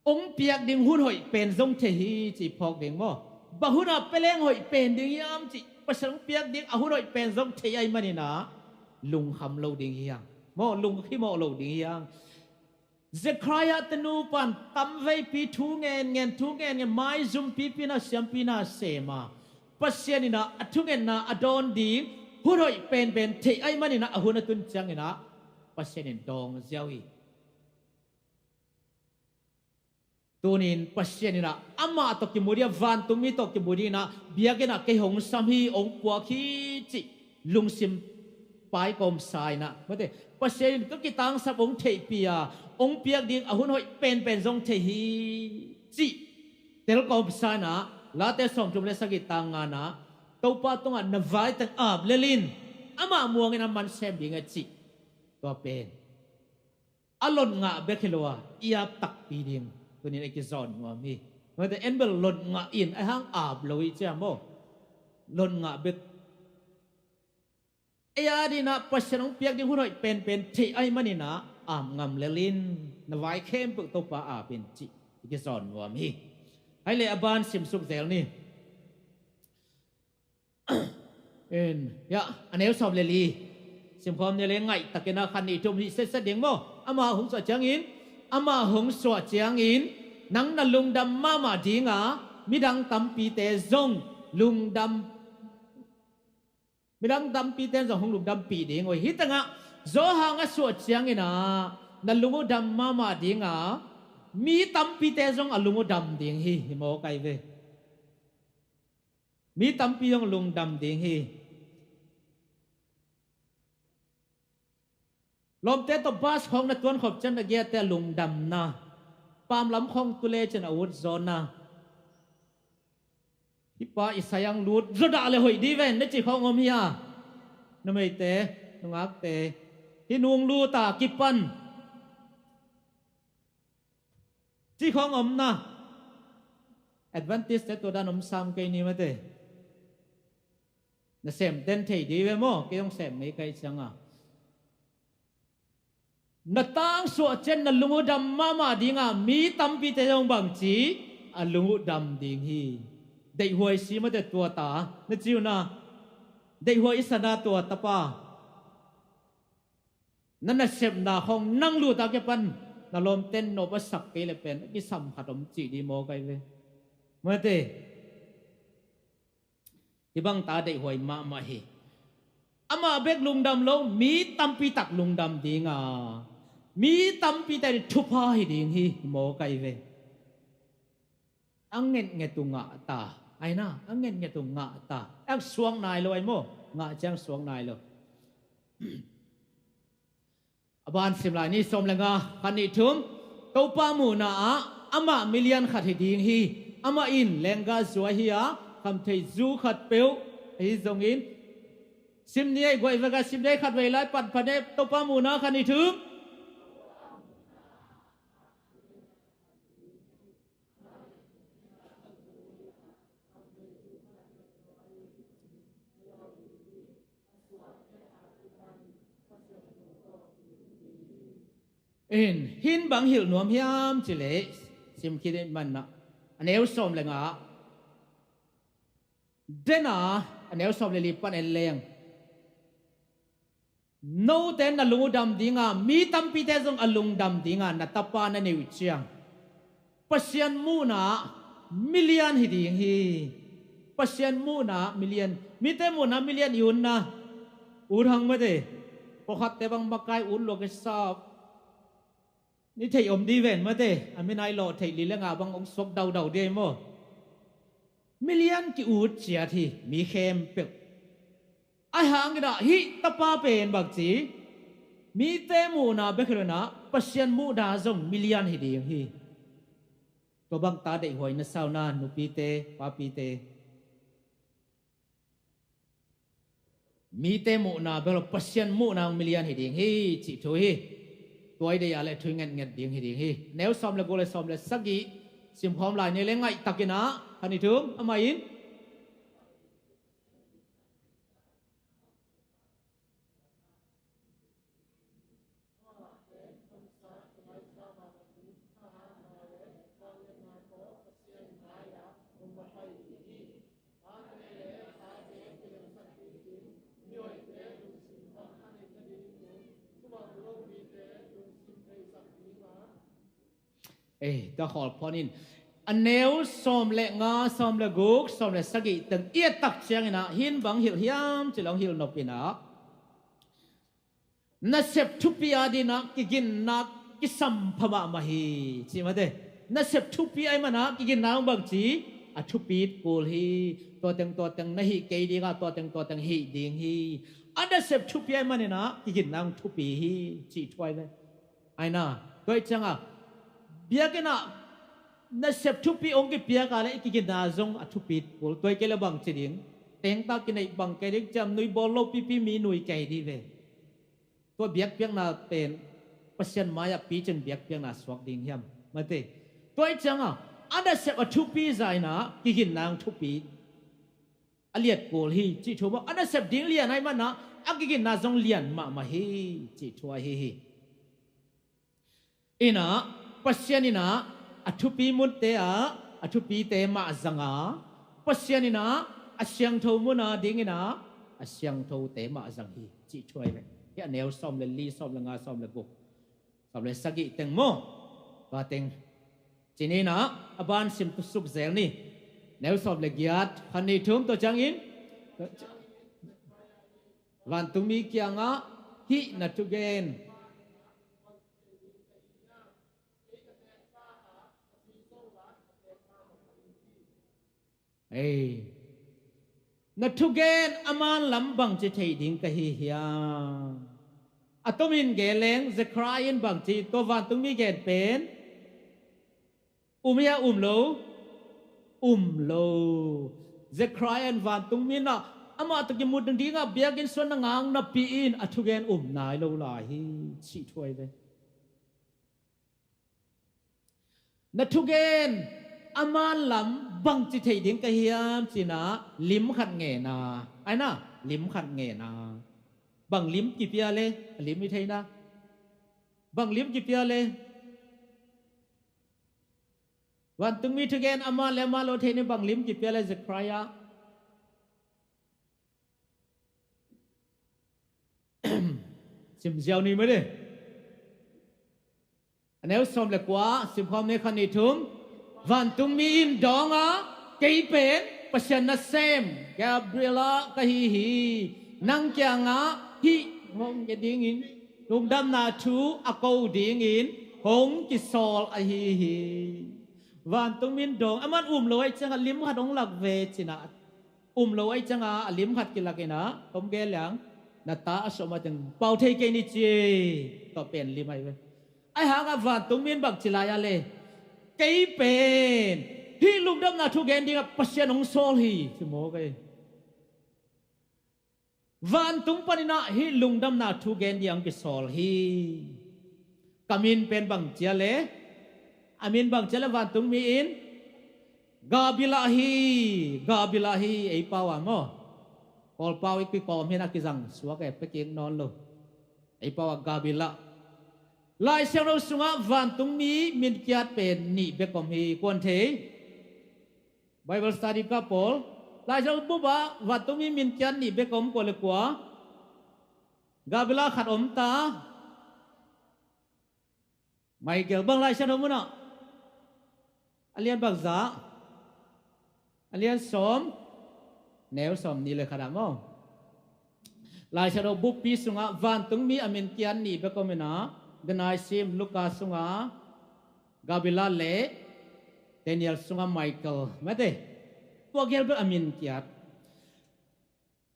hong piak ding hun hoih pen zong thei hi cih phawk ding maw. Bang hun a pia leng hoih pen ding hiam cih, Pasian hong piak ding a hun hoih pen zong thei ahih manin ah lungkham lo ding hi hang. Mawh lungkhim mawh lo ding hi hang. Zechariah te nupa'n tamveipi thu ngenngen, thu ngenngen, maizumpipi na siampi na sem a, Pasian in ah a thungetna a dawn ding hun hoih penpen theih ahih manin ah a hun a tun ciangin ah Pasian in dawng ziau hi. Tunin Pasian in ah amah tawh kimu ding a, vantungmi tawh kimu dingin ah biakinn ah kei hong sam hi, hong puak hi cih lungsim pai kawmsa in ah, mate, Pasian in ka kitangsap hong theihpih a, hong piak ding a hun hoih penpen zong thei hi cih tel kawmsa in ah, Late sawmthum le sagih, tang nga in ah, Topa tungah na vaiteng ap lel in, amah muangin a man sem ding a cih. Tua pen a lot ngah bek hi lo a, i ap takpi ding tunin i kizawn nuam hi. Mate, en bel lot ngah in, ahih hang ap lo i ci a maw. Lot ngah bek. Ei a dingin ah Pasian hong piak ding hun hoih penpen theih ahih manin ah ap ngam lel in, na vai khempeuh Topa ap in cih i kizawn nuam hi. Hai le a ban simsuk zel ni. En, ya, a neu sawm le li. Simkhawm ni le, ngaihtakin ah khat nih thum hih setset ding maw. Amah hong suah ciangin, amah hong suah ciangin, nang na lungdam mahmah ding a, midang tampite zong lungdam, midang tampite zong hong lungdampih ding uh hi. Hih tengah Johan a suah ciangin ah na lung uh dam mahmah ding a, mi tampite zong a lung uh dam ding hi, hi mawk ai ve. Mi tampi zong lungdam ding hi. Lawmte tawh bus khawng na tuan khop ciang na giate a lungdamna, pamlam khawng tu lecin a ut zawna, hih pa i sayang lut zaw dah le hoih dih ven na ci khawng om hi a. Numeite, nungakte, hih nung lut a kipan cih khawng om na. Adventist te tua dan om sam kei ni mate. Na sem den thei dih ve maw, kei zong sem ngei ka hih ciang a. Na tangsuah ciang na lung uh dam mahmah ding a, mi tampite zong bangci a lung uh dam ding hi. Deihhuai si mate tua ta, na ci uh na. Deihhuai i sa na tua tapa. Na nasepna khawng nang lut a kipan na lawmten nop a sak kei le pen a kisam khat om cih dih mawk ai ve. Mate. Hih bang ta deihhuai mahmah hi. Amah bek lungdam lo, mi tampi tak lungdam ding a, mi tampi tak thupha hi ding hi, mawk ai ve. A ngetnget uh ngah ta, ai na, a ngetnget uh ngah ta. A suak nai lo ai maw, ngah ciang suak nai lo. A ban sim lai ni, sawm le nga, khat nih thum. Topa muhna ah amah milian khat hi ding hi. Amah in lenggah zuai hi a, khamtheih zu khat peuh ahi zongin, sim ni ei guai vek a, sim ni ei khat vei lai, pan pan ei, Topa muhna khat nih thum. In, hih in bang hilh nuam hiam cih leh, sim khin in manna, a neu sawm le nga. Den a, a neu sawm le li pan en leng. Note na lung uh dam ding a, mi tampite zong a lungdam ding a, na tapa na neih uh ciang, Pasian muhna ah milian hi ding hi. Pasian muhna ah milian. Mite muhna ah milian i utna, ut hang mate. Pawlkhatte bang makai ut lua kisap. Ni theih om dih ven mate. A mi nai lawh theih li le nga bang hong suak daudau dih ai maw. Milian ki-ut ciat hi, mi khempeuh. Ahi hangin ah hih tapa pen bangci, mite muhna bek hi lo in ah Pasian muhna zong milian hi ding hi. Tua bang ta deihhuai na sa uh na, nupite, papite. Mite muhna bek lo, Pasian muhna hong milian hi ding hi, cih thu hi. Tua i deih a le thu i ngetnget ding hi ding hi. Neu sawm le guk le sawm le sagih simkhawm lai ni le, ngaihtakin ah, khat nih thum, amah in. Ei, tua khawl phonin a neu sawm le nga, sawm le guk, sawm le sagih teng i et tak ciangin ah hih bang hilh hiam cih hong hilh nop in ah, nasep thupi adingin ah kiginna kisam pha mahmah hi, ci mate. Nasep thupi ahih manin ah kiginna hong bangci, a thupit kul hi. Tua teng tua teng na hih kei ding a, tua teng tua teng hih ding hi. A nasep thupi ahih manin ah kiginna hong thupi hi, cih thu ahi ve. Ahi na, tua ahih ciangin biakinn ah nasep thupi hong kipiak a leh i kiginna zong a thupit kul. Tua hi kei leh bang ci ding? Teng ta kineih bang kei ding, ciamnuih bawl lo pipi mi nui kei ding ve. Tua biakpiakna pen Pasian mai-ah picing biakpiakna suak ding hiam? Mate. Tua ahih ciangin a nasep a thupi zah in ah kiginna hong thupi, a liat kul hi, cih thu maw. A nasep ding lian ahih manin ah a kiginna zong lian mahmah hi, cih thu ahi hi. In ah Pasian in ah a thupi munte ah a thupite mah zang a, Pasian in ah a siangtho mun adingin ah a siangthote mah zang hi, cih thu ahi ve. Hih a neu sawm le li, sawm le nga, sawm le guk, sawm le sagih teng maw. Tua teng ci ni in ah a ban sim tusuk zel ni. Neu sawm le giat, khat, nih, thum, tua ciangin vantungmi kiangah hih na thugen. Ei, na thugen a man lam bangci thei ding ka hi hiam? A tomin gen leng Zechariah in bangci, tua vantungmi gen pen, um hia um lo? Um lo. Zechariah in vantungmi in ah amah tawh kimu ding a biakinn sung na ngak napi in a thugen um nai lo lai hi, cih thu ahi ve. Na thugen a man lam bangci thei ding ka hiam ci in ah lim khat ngen a, ahi na, lim khat ngen a. Bang lim kipia le a lim i thei na? Bang lim kipia le? Vantungmi thugen a man le a man lo thei ni, bang lim kipia le Zechariah? Sim ziau ni mate. A neu sawm le kua, sim khawm ni, khat, nih, thum. Vantungmi in dawng a, kei pen Pasian nasem Gabriel ka hi hi. Nang kiangah hih hong ngen dingin lungdamna thu a ko dingin hong kisawl ahi hi. Vantungmi in dawng, a man um lo ahih ciangin lim khat hong lak ve ci in ah, um lo ahih ciangin a lim khat kilak in ah, tom gen leng, na ta a sawm a teng pau thei kei ni ci. Tua pen lim ahi ve. Ahi hangin vantungmi in bang ci lai a le, kei pen hih lungdamna thu gen dingah Pasian hong sawl hi, ci mawk hi. Vantung panin ah hih lungdamna thu gen dingah hong kisawl hi. Ka min pen bang ci a le, a min bang ci a le vantungmi in Gabriel hi, Gabriel hi, ei pau a maw. Kawlpau i kikawm hi in a kizang suak e, pia kik nawn lo. Ei pau a Gabriel. Lai Siangtho sungah vantungmi min kiat pen nih bek om hi, kuan thei. Bible study ka pawl. Lai Siangtho bup ah vantungmi min kiat nih bek om, kua le kua? Gabriel khat om ta. Michael. Bang Lai Siangtho mun ah? A lian bangzah? A lian sawm, neu sawm nih le khat ah maw. Lai Siangtho buppi sungah vantungmi a min kiat nih bek om in ah, bia na i sim, Luka sungah Gabriel le Daniel sungah Michael, mate. Tua gel bek a min kiat.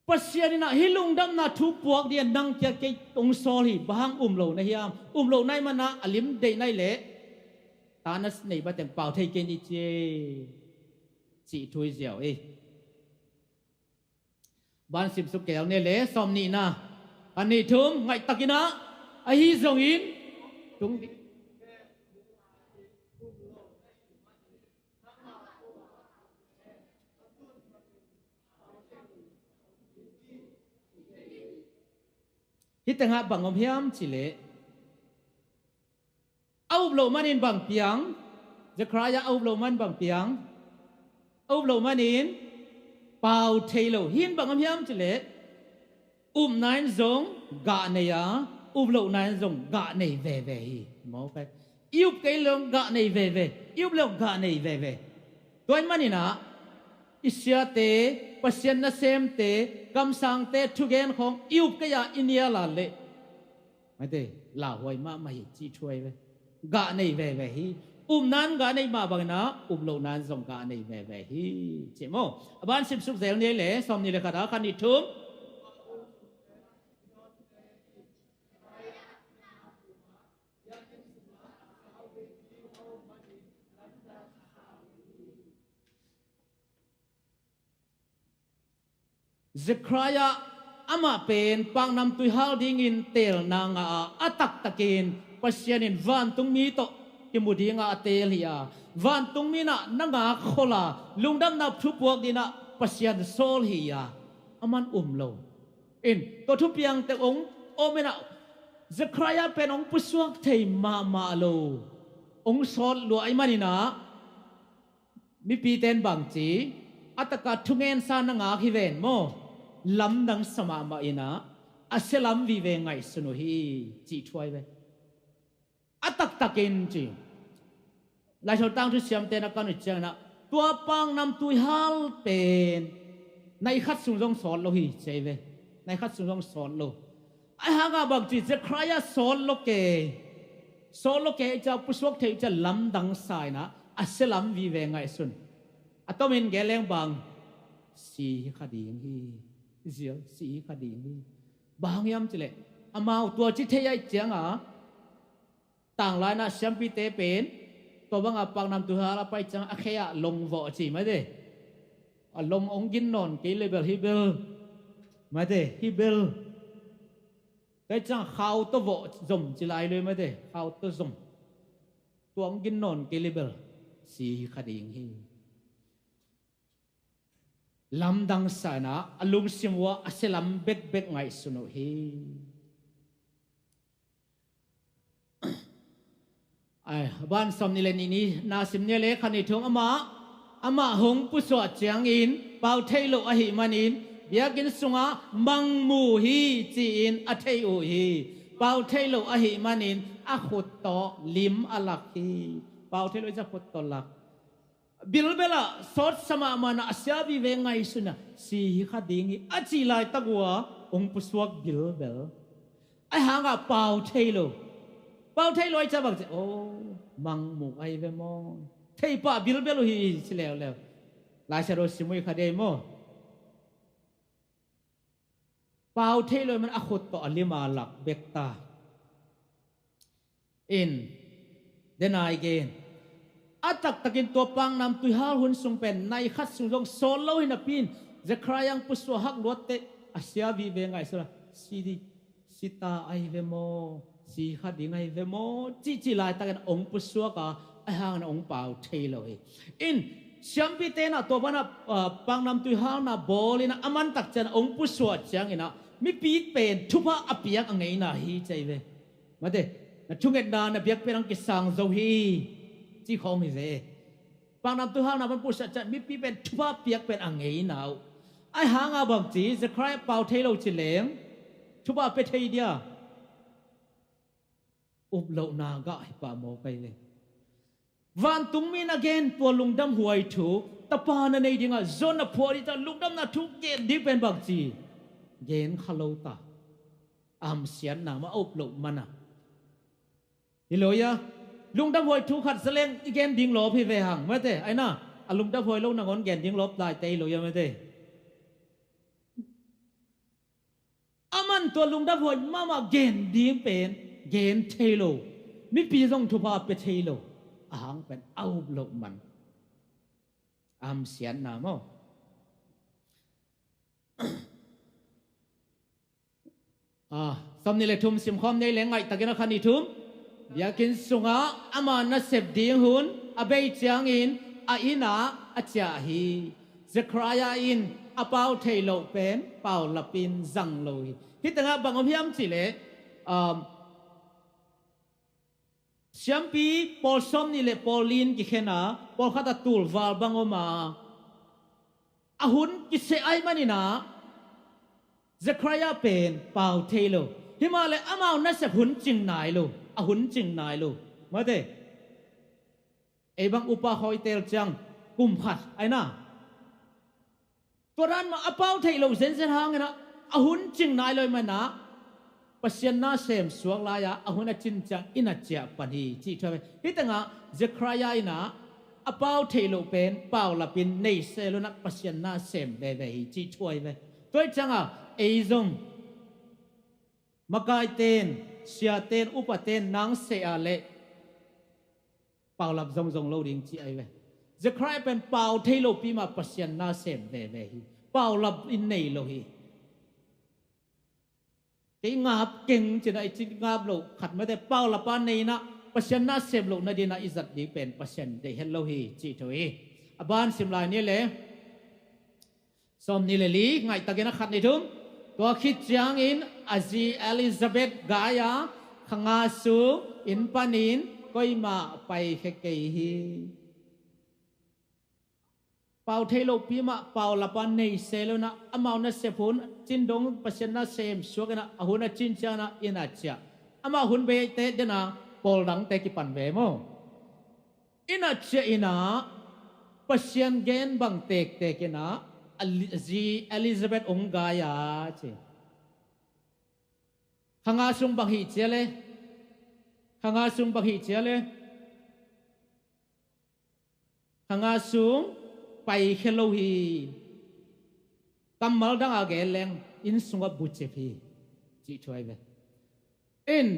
Pasian in ah hih lungdamna thu puak dingah nang kiang kei hong sawl hi. Bang hang um lo na hiam? Um lo na hih manin ah a lim deih na hih leh, ta na nei bang teng pau thei kei ni ci, cih thu hi ziau ei. Ban sim suk kei ni le, sawm nihna, khat, nih, thum, ngaihtak in ah, ahi zongin tung ding. Hih tengah bang om hiam cih leh, a up loh manin bang piang? Zechariah a up loh man bang piang? A up loh manin pau thei lo. Hih in bang om hiam cih leh, upna in zong gah nei a, up lohna in zong gah nei veve hi. Mawk hi. I up kei leh gah nei veve, i up leh gah nei veve. Tua ahih manin ah i siate, Pasian nasemte, kamsangte thugen khawng i up kei a i nial a leh, maite, lauhuai mahmah hi cih thu ahi ve. Gah nei veve hi. Upna in gah nei mah bangin ah up lohna in zong gah nei veve hi, ci maw? A ban simsuk zel ni leh, sawmnih leh khat ah khat, nih, thum. Zekhariah amah pen paknamtui hal dingin teelna ngah a, a taktakin Pasian in vantungmi tawh kimu dingah a teel hi a, vantungmi in ah na ngak khol a, lungdamna thu puak dingin ah Pasian sawl hi a, aman um lo. In, tua thupiangte hong om in ah, Zekhariah pen hong pusuak thei mahmah lo, hong sawt lua ahih manin ah, mipite in bang ci, a takah thungensa na ngak hi ven maw, lamdang sa mahmah in ah, a sia lam vive ngaihsun uh hi, cih thu ahi ve. A taktakin ci. Laisiangtho tangthu siamte na kan uh ciangin ah, tua paknamtui hal pen nai khat sung zong sawt lo hi, ci ahi ve. Nai khat sung zong sawt lo. Ahih hangin ah bang ci, Zekhariah sawt lo kei, sawt lo kei ciang pusuak thei ciang lamdang sa in ah, a sia lam vive ngaihsun. A tomin gen leng bang, si hi kha ding hi. Zial, si hi kha ding hi. Bang hang hiam cih leh, amau tua ci thei ahih ciangin ah, tanglai in ah siampite pen tua banga paknamtui hal a pai ciang a khe ah long vawh ci, maite. A long hong gin nawn kei leh bel, hi bel, maite, hi bel. Tua ciang khau tawh vawh zom ci lai lo, maite, khau tawh zom. Tua hong gin nawn kei leh bel, si hi kha ding hi. Lamdang sa in ah, a lungsim uah a sia lam bekbek ngaihsun uh hi. Ai, a ban sawmnih leh nih ni, na sim ni leh khat, nih, thum, amah, amah hong pusuah ciangin pau thei lo ahih manin, biakinn sungah mang mu hi ci-in a thei uh hi. Pau thei lo ahih manin a khut tawh lim a lak hi. Pau thei lo ahih ciang khut tawh lak. Bilbel ah sawt sa mahmah in ah, a sia vive ngaihsun a, si hi kha ding hi, a cih laitak uh a hong pusuak bilbel. Ahih hangin ah pau thei lo. Pau thei lo ahih ciang bang ci, oh, mang mu ahi ve maw? Thei pah bilbel uh hi, ci leuleu. Laisiangtho sim uh hi kha ding maw? Pau thei lo ahih manin a khut tawh a lim a lak bek ta. In, den a i gen. A taktakin tua paknamtui hal hun sung pen nai khat sung zong sawt lo hi napi in, Zekhariah hong pusuah hak luat teh, a sia vive ngaihsun a, si ding, si ta ahi ve maw, si kha ding ahi ve maw, cih cih laitakin hong pusuak a, ahih hangin hong pau thei lo hi. In, siampite in ah tua bana, ah, paknamtui halna bawl in ah, a man tak ciang hong pusuah ciangin ah, mipi pen thupha a piak a ngeina hi, ci ahi ve. Maite, na thungetna, na biakpiakna hong kisang zo hi, cih khawng hi ve. Paknamtui halna bang pusuah ciang mipi pen thupha piak pen a ngeina uh. Ahih hangin ah bang ci, Zekhariah pau thei lo ci leng, thupha pia thei dia? Up lohna gah hi pah mawk ahi ve. Vantungmi in a gen tua lungdamhuai thu, tapa na nei dingah zon a phuah ding ta, lungdamna thu gen ding pen bang ci, gen kha lo ta. A hamsiatna mah, a up loh man a. Hi lo ia, lungdamhuai thu khat za leng i gen ding lawp hi ve hang, maite, aina, a lungdamhuai lo nangawn gen ding lawp laite hi lo ia, maite. Aman tua lungdamhuai mahmah gen ding pen gen thei lo, mipi zong thupha pia thei lo, ahang pen a up loh man. A hamsiatna maw? Ah, sawmnih le thum simkhawm nei leng, ngaihtakin a kha ni thum. Biakinn sungah ama nasep ding hun a bei ciangin a innah a ciah hi. Zekhariah in a pau thei loh pen paulapin zang lo hi. Hih tengah bang om hiam cihleh, um, siampi pawl sawmnih le pawl li in kikhen a, pawlkhat a tulval bang om a, a hun kiseh ahih manin ah Zekhariah pen pau thei lo. Himahleh amau nasep hun cing nai lo, a hun cing nai lo. Mate, Ei bang upa khawi tel ciang kum khat aina. Tua dan mah a pau theih loh zenzen hangin ah a hun cing nai lo ahih manin ah Pasian nasem suak lai-a a hun a cin ciang inn ah ciah pan hi cih thu ahi ve. Hih tengah Zechariah in ah a pau theih loh pen paulapin nei sel un ah Pasian nasem veve hi cih thu ahi ve. Tua ahih ciangah ei zong makaiten, siaten, upaten nang seh a leh paulap zongzong lo ding ci ahi ve. Zechariah pen pau thei lopi mah Pasian nasem veve hi. Paulap in nei lo hi. Kei ngap keng cin ah i ci ngap loh khat mate, paulap a nei in ah Pasian nasem loh nading in ah i zat ding pen Pasian deih het lo hi cih thu hi. A ban sim lai ni le. Sawm nih le li, ngaihtakin a khat nih thum. Tua khit ciangin a zi Elizabeth gai a, kha nga sung inn panin koimah paikhia kei hi. Pau thei lopi mah paulap a nei sel un ah amau nasep hun cin dong Pasian nasem suak in ah a hun a cin ciangin ah inn ah ciah. Amau hun beite den a pawl dangte kipan ve maw? Inn ah ciah in ah Pasian gen bang tektek in ah a li-, zi Elizabeth hong gai a ci. Kha nga sung bang hih cia le? Kha nga sung bang hih cia le? Kha nga sung paikhia lo hi. Kammal dang a gen leng inn sungah bucip hi cih thu ahi ve. In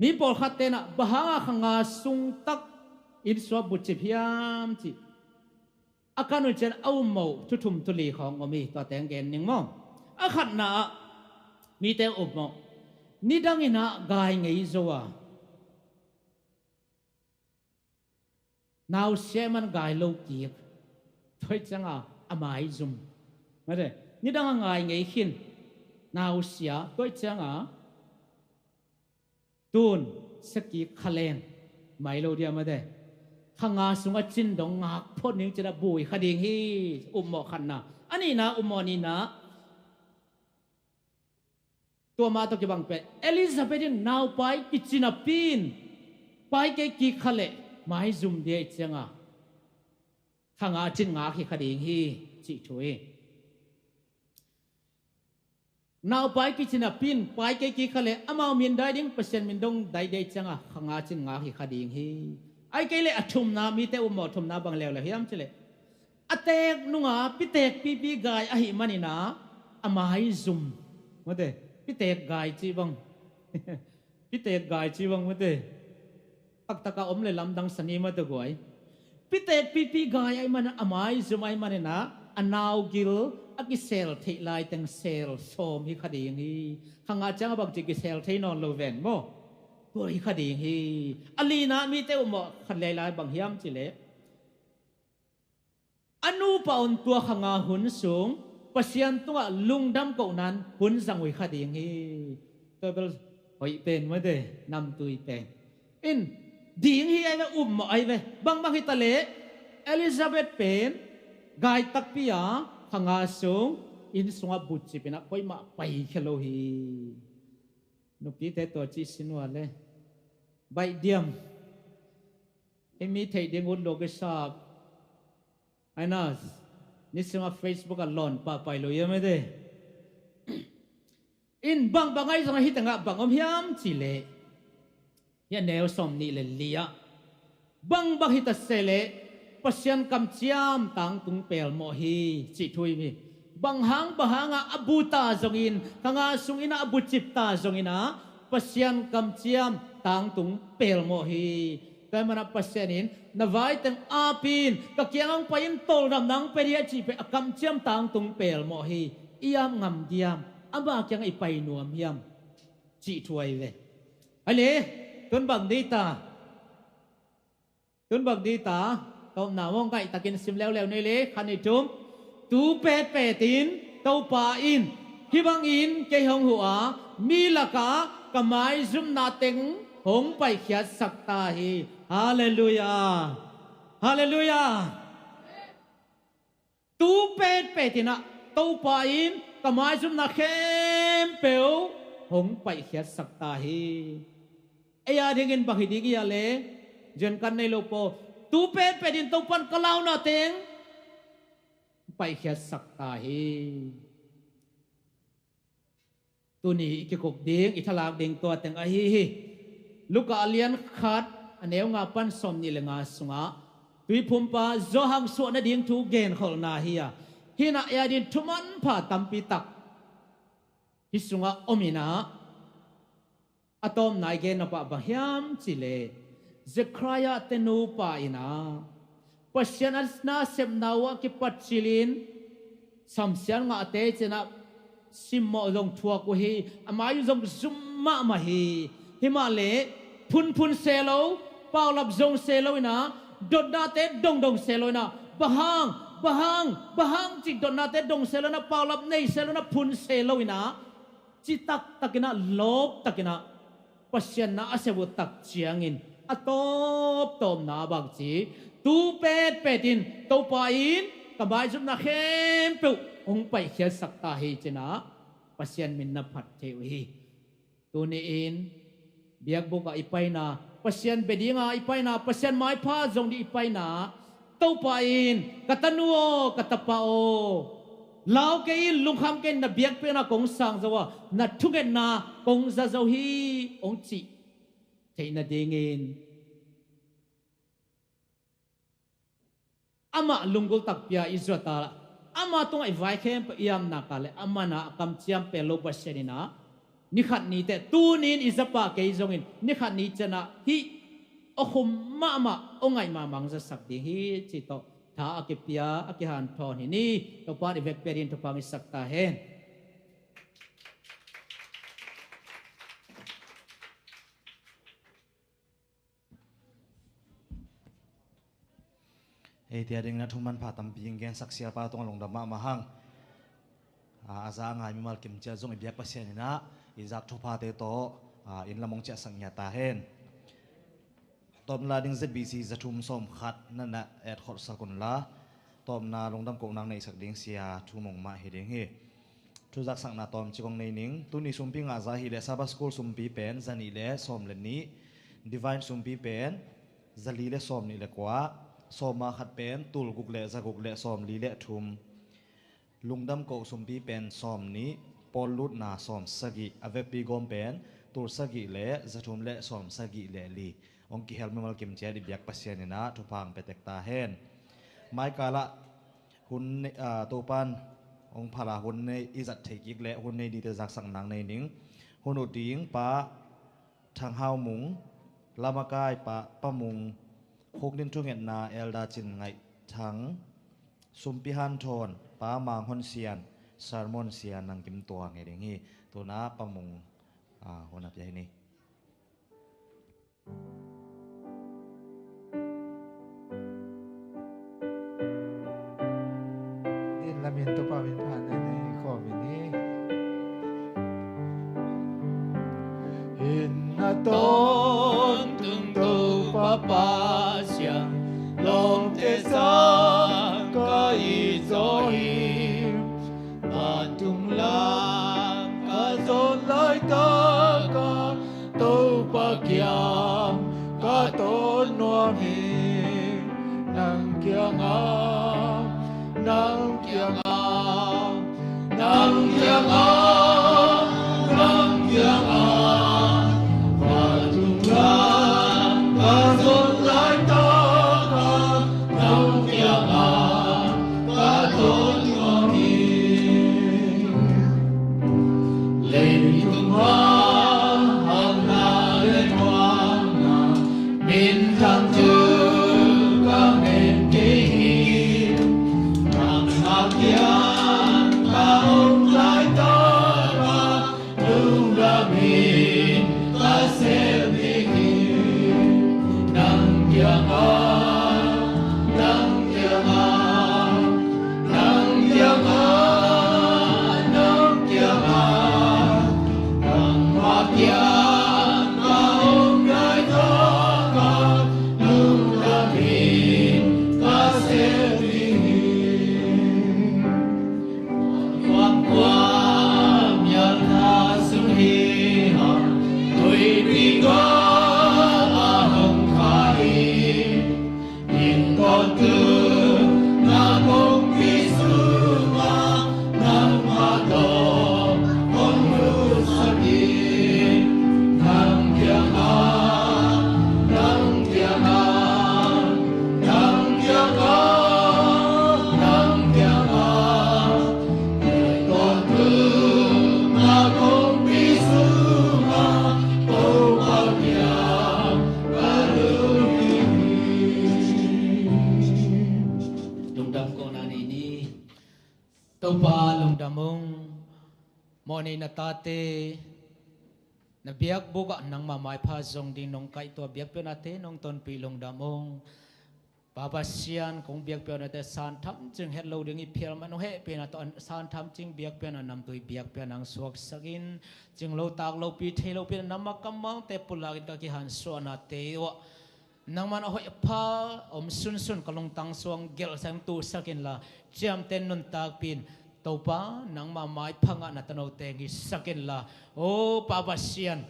mi pawlkhat ten ah bang hangah kha nga sung tak inn sungah bucip hiam cih a kan uh cian a ummawh thu thum thu li khawng om hi. Tua teng gen ning maw? A khatna ah mite ummawh nidang in ah gai ngei zo a, nausia man gai lo kik. Tua ahih ciangah a maizum. Mate, nidang a ngai ngei khin. Nausia, tua ahih ciangah tun, sia kik kha leng mai lo dia mate. Kha nga sungah cin dong ngak phot ning cin ah bui kha ding hi. Ummawh khatna. A nihna, ummawh nihna. Tua mah tawh kibang pen Elizabeth in naupai kici napi in pai kei kik kha leh maizum dia ahih ciangah kha nga cin ngak hi kha ding hi cih thu hi. Naupai kici napi in pai kei kik kha leh amau min dai ding, Pasian min dong dai dia ahih ciangah kha nga cin ngak hi kha ding hi. Ahih kei leh a thumna, mite ummawh thumna bang leuleu hiam cih leh a teek nunga pitek pipi gai ahih manin ah a maizum. Mate, pitek gai ci bang. Pitek gai ci bang mate. Taktak a om le lamdang sa ni mate guai. Pitek pipi gai ahih manin ah a maizum ahih manin ah a naugil a kisel theih lai teng sel sawm hi kha ding hi. Kha nga ciang a bang ci kisel thei nawn lo ven maw? Tua hi kha ding hi. A lina mite ummawh khat leilai bang hiam cih leh a nupa un tua kha nga hun sung Pasian tungah lungdam kohna hun zang uh hi kha ding hi. Tua bel hoih pen mate, namtui pen. In ding hi ahi ve, ummawh ahi ve. Bangbang hi ta leh Elizabeth pen gai takpi a kha nga sung inn sungah bucip in ah koimah paikhia lo hi. Nupite tua ci sin uh a le baih diam. Ei mi theih ding ut lo kisap. Aina, nisima Facebook ah lawn pahpai lo ia mate. In bangbang ahi zongah hih tengah bang om hiam cih leh hih a neu sawm nih le li ah bangbang hi ta se leh Pasian kamciam tangtung pelmawh hi cih thu hi. Bang hang bang hangah a bu ta zongin, kha nga sung in ah a bucip ta zongin ah Pasian kamciam tangtung pelmawh hi. Tua hi manah Pasian in na vai teng ap in, ka kiang hong pai in tawldamna hong pia ding hi cih pen a kamciam tangtung pelmawh hi. I ap ngam diam? Ama kiangah i pai nuam hiam? Cih thu ahi ve. Ahi le, tun bang ding ta? Tun bang ding ta? Ka omna mawng ngaihtakin sim leuleu ni le, khat nih thum. Tu petpet in Topa in hih bangin kei hong huh a, mi lakah ka maizumna teng hong paikhiatsak ta hi. Halleluiah. Halleluiah. Tu petpet in ah Topa in ka maizumna khempeuh hong paikhiatsak ta hi. Ei a dingin bang hi ding hi a le, zian kan nei lo paw, Tu petpet in Topan ka launa teng paikhiatsak ta hi. Tuni i kikup ding, i thalak ding tua teng ahi hi. Luka a lian khat, a neu nga pan sawm nih le nga sungah Tuiphumpa Johan suah nading thu genkholhna hi a, hih in ah ei adingin thu manpha tampi tak hih sungah om in ah, a tawpna i genna pah bang hiam cih leh, Zechariah te nupa in ah Pasian a nasepna uh a kipat cilin samsiat ngahte ci-in ah simmawh zong thuak uh hi. A mai uh zong zum mahmah hi. Himahleh phunphun se lo, paulap zong se lo in ah, dotnate dongdong se lo in ah, bang hang, bang hang, bang hang cih dotnate dong se lo in ah, paulap nei se lo in ah, phun se lo in ah, citak takin ah, lawp takin ah Pasian na a sep uh tak ciangin a tawptawpna bang ci, tu petpet in Topa in ka maizumna khempeuh hong paikhiatsak ta hi ci-in ah Pasian min na phat thei uh hi. Tuni-in biakbuk ah i paina, Pasian bia ding ah i paina, Pasian maipha zong ding i paina, Topa in, ka tanu aw, ka tapa aw, lau kei in, lungkham kei in, na biakpiakna kong sang zo a, na thungetna kong za zo hi, hong cih theih nadingin amah lunggulh takpi-a i zuat a, ama tungah i vai khempeuh i amna ka leh, amah in ah a kamciam pen lo Pasian in ah, ni khat ni teh, tuni-in i zapa kei zongin ni khat ni ciangin ah hih awkhum mahmah, aw ngaih mahmah hong zasak ding hi cih tawh tha a kipia, a kihanthawn hi ni. Topa in i vekpi-a dingin thupha hong hisak ta hen. Eite a dingin ah thu manpha tampi hong gensak siapa tungah lungdam mahmah hang. A, a za a ngai mimal kim ciat zong i biak Pasian in ah i zak thuphate tawh, a, inn lam hong ciahsak ngiat ta hen. Tawpna la ding Z B C za thum sawm khat na na etkholhsak un la, tawpna lungdam kohna neihsak ding Sia Thu Mung mah hi ding hi. Thuzaksakna tawmcik hong nei ning. Tuni sumpi ngah za ahih leh Sabbath School sumpi pen za nih le sawm le nih, Divine sumpi pen za li le sawm nih le kua, sawma khat pen tul guk le za guk le sawm li le thum, lungdam koh sumpi pen sawm nih, pawl lutna sawm sagih, a vekpi gawm pen tul sagih le za thum le sawm sagih le li. Hong kihel mimal kim ciat i biak Pasian in ah thupha hong pia tek ta hen. Maikal ah hun nei, a, Topa in hong phal a hun nei i zat theih kik leh hun nei dingte zaksak nang nei ning. Hun ut ding Pa Thang Hau Mung, lamakai Pa, Pa Mung, huknin thungetna Elder Cin Ngaih Thang, sumpi hanthawn Pa Mang Hon Sian, sermon Sia Nang Kim Tuang hi ding hi. Tu-in ah Pa Mung, a, hun a pia hi ni. Din lamin Topa min phat na nei khawm hi ni. Hih na tawntung Topa Pasian, lawmte sang ka hi zaw hi. Vantung lam ka zon laitak a, Topa kiang ka tawn nuam hi. Nang kiangah, nang kiangah, nang kiangah, nang kiangah, vantung lam ka zon laitak a, nang kiangah ka tawn nuam hi. Leitung a hauhna le nuamna minthang thu ka ngen kei hi. Nang a kiang ka om laitak Mawhnei na tate na biakbuk ah nangmah maipha zong ding nong kaihtuah biakpiaknate nong tonpih lungdam ung. Pa Pasian, kong biakpiaknate san tham cing het lo ding i phial man hong hehpihna tawh san tham cing biakpiakna namtui biakpiakna hong suaksak in. Cing lo tak lopi thei lopi na nangmah kammalte pulakin ka kihansuahnate uah nangman a hoih a pha om sunsun ka lungtang suang gelhsak in tuhsak inla, ciamten nuntakpih in Topa nangmah maipha ngah na tanote hong hisak inla, o Pa Pasian,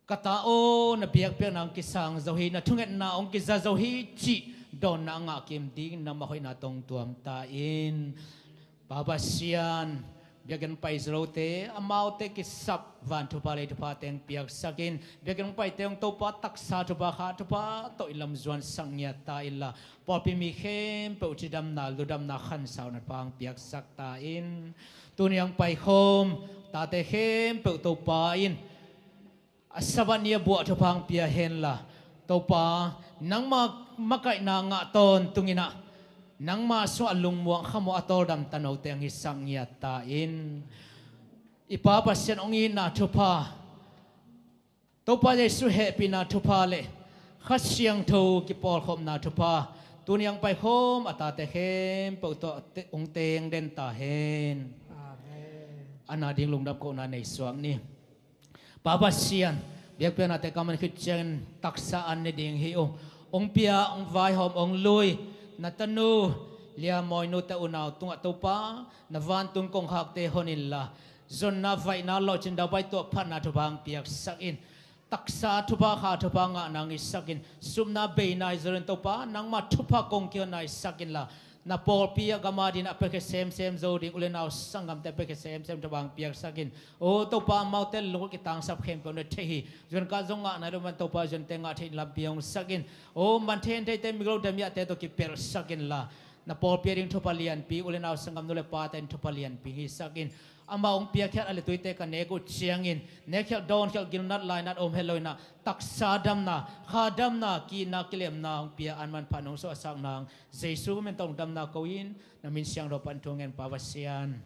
ka ta aw, na biakpiakna hong kisang zo hi, na thungetna hong kiza zo hi cih dawnna a ngah kim ding nangmah hoihna tawh hong tuam ta in. Pa Pasian, biakinn pai zo lote, amaute kisap van thupha lei thuphate hong piaksak in. Biakinn hong paite hong Topa taksa thupha kha thupha tawh i lamzuansak ngiat ta inla, pawlpi mi khempeuh cidamna ludamna khansauna thupha hong piaksak ta in. Tuni hong paikhawm tate khempeuh Topa in a Sabbath ni a buah thupha hong pia henla, Topa nangma makaihna ngah tawntung inah nangma sungah lungmuang khamuang a tawldam tanote hong hisak ngiat ta in. I Pa Pasian hong itna thupha, Topa Jesuh hehpihna thupha le Kha Siangtho kipawlkhopna thupha tuni hong paikhawm a tate khempeuh tawh te- hong teng den ta hen. Amen. A na ding lungdam kohna nei suak ni. Pa Pasian, biakpiaknate ka man khit ciangin taksa an ne ding hi uh. Hong pia, hong vaihawm, hong lui na tanu Lia Mawi nute unau tungah Topa na vantung kongkhakte hon inla, zonna vaihna lawhcin daupai tuah phatna thupha hong piaksak in. Taksa thupha kha thupha ngahna hong hisak in. Supna beina hi zo in Topa nangma thupha kong kihonna hisak inla, na pawlpi a gam a dingin a piakhia semsem zo ding u le nau sanggamte a piakhia semsem thupha hong piaksak in. O Topa, amaute lungkul kitangsap khempeuh na thei hi. Zuan kah zong ngah nai lo man Topa, zuante ngah theih lampi hong sak in. O man thei an theite migilo damiahte tawh kipelhsak inla, na pawlpi a ding thupha lianpi u le nau sanggam nu le pate in thupha lianpi hong hisak in. Amau hong piakkhiat a le tuite ka nek uh ciangin nekkhialh dawnkhialh gilnat lainat om het lo inah taksa damna, kha damna, ki-itna, kilemna hong pia an manpha nong suahsak nang Jesuh min tawh damna ko in, na min siangtho pan thu ngen Pa Pasian.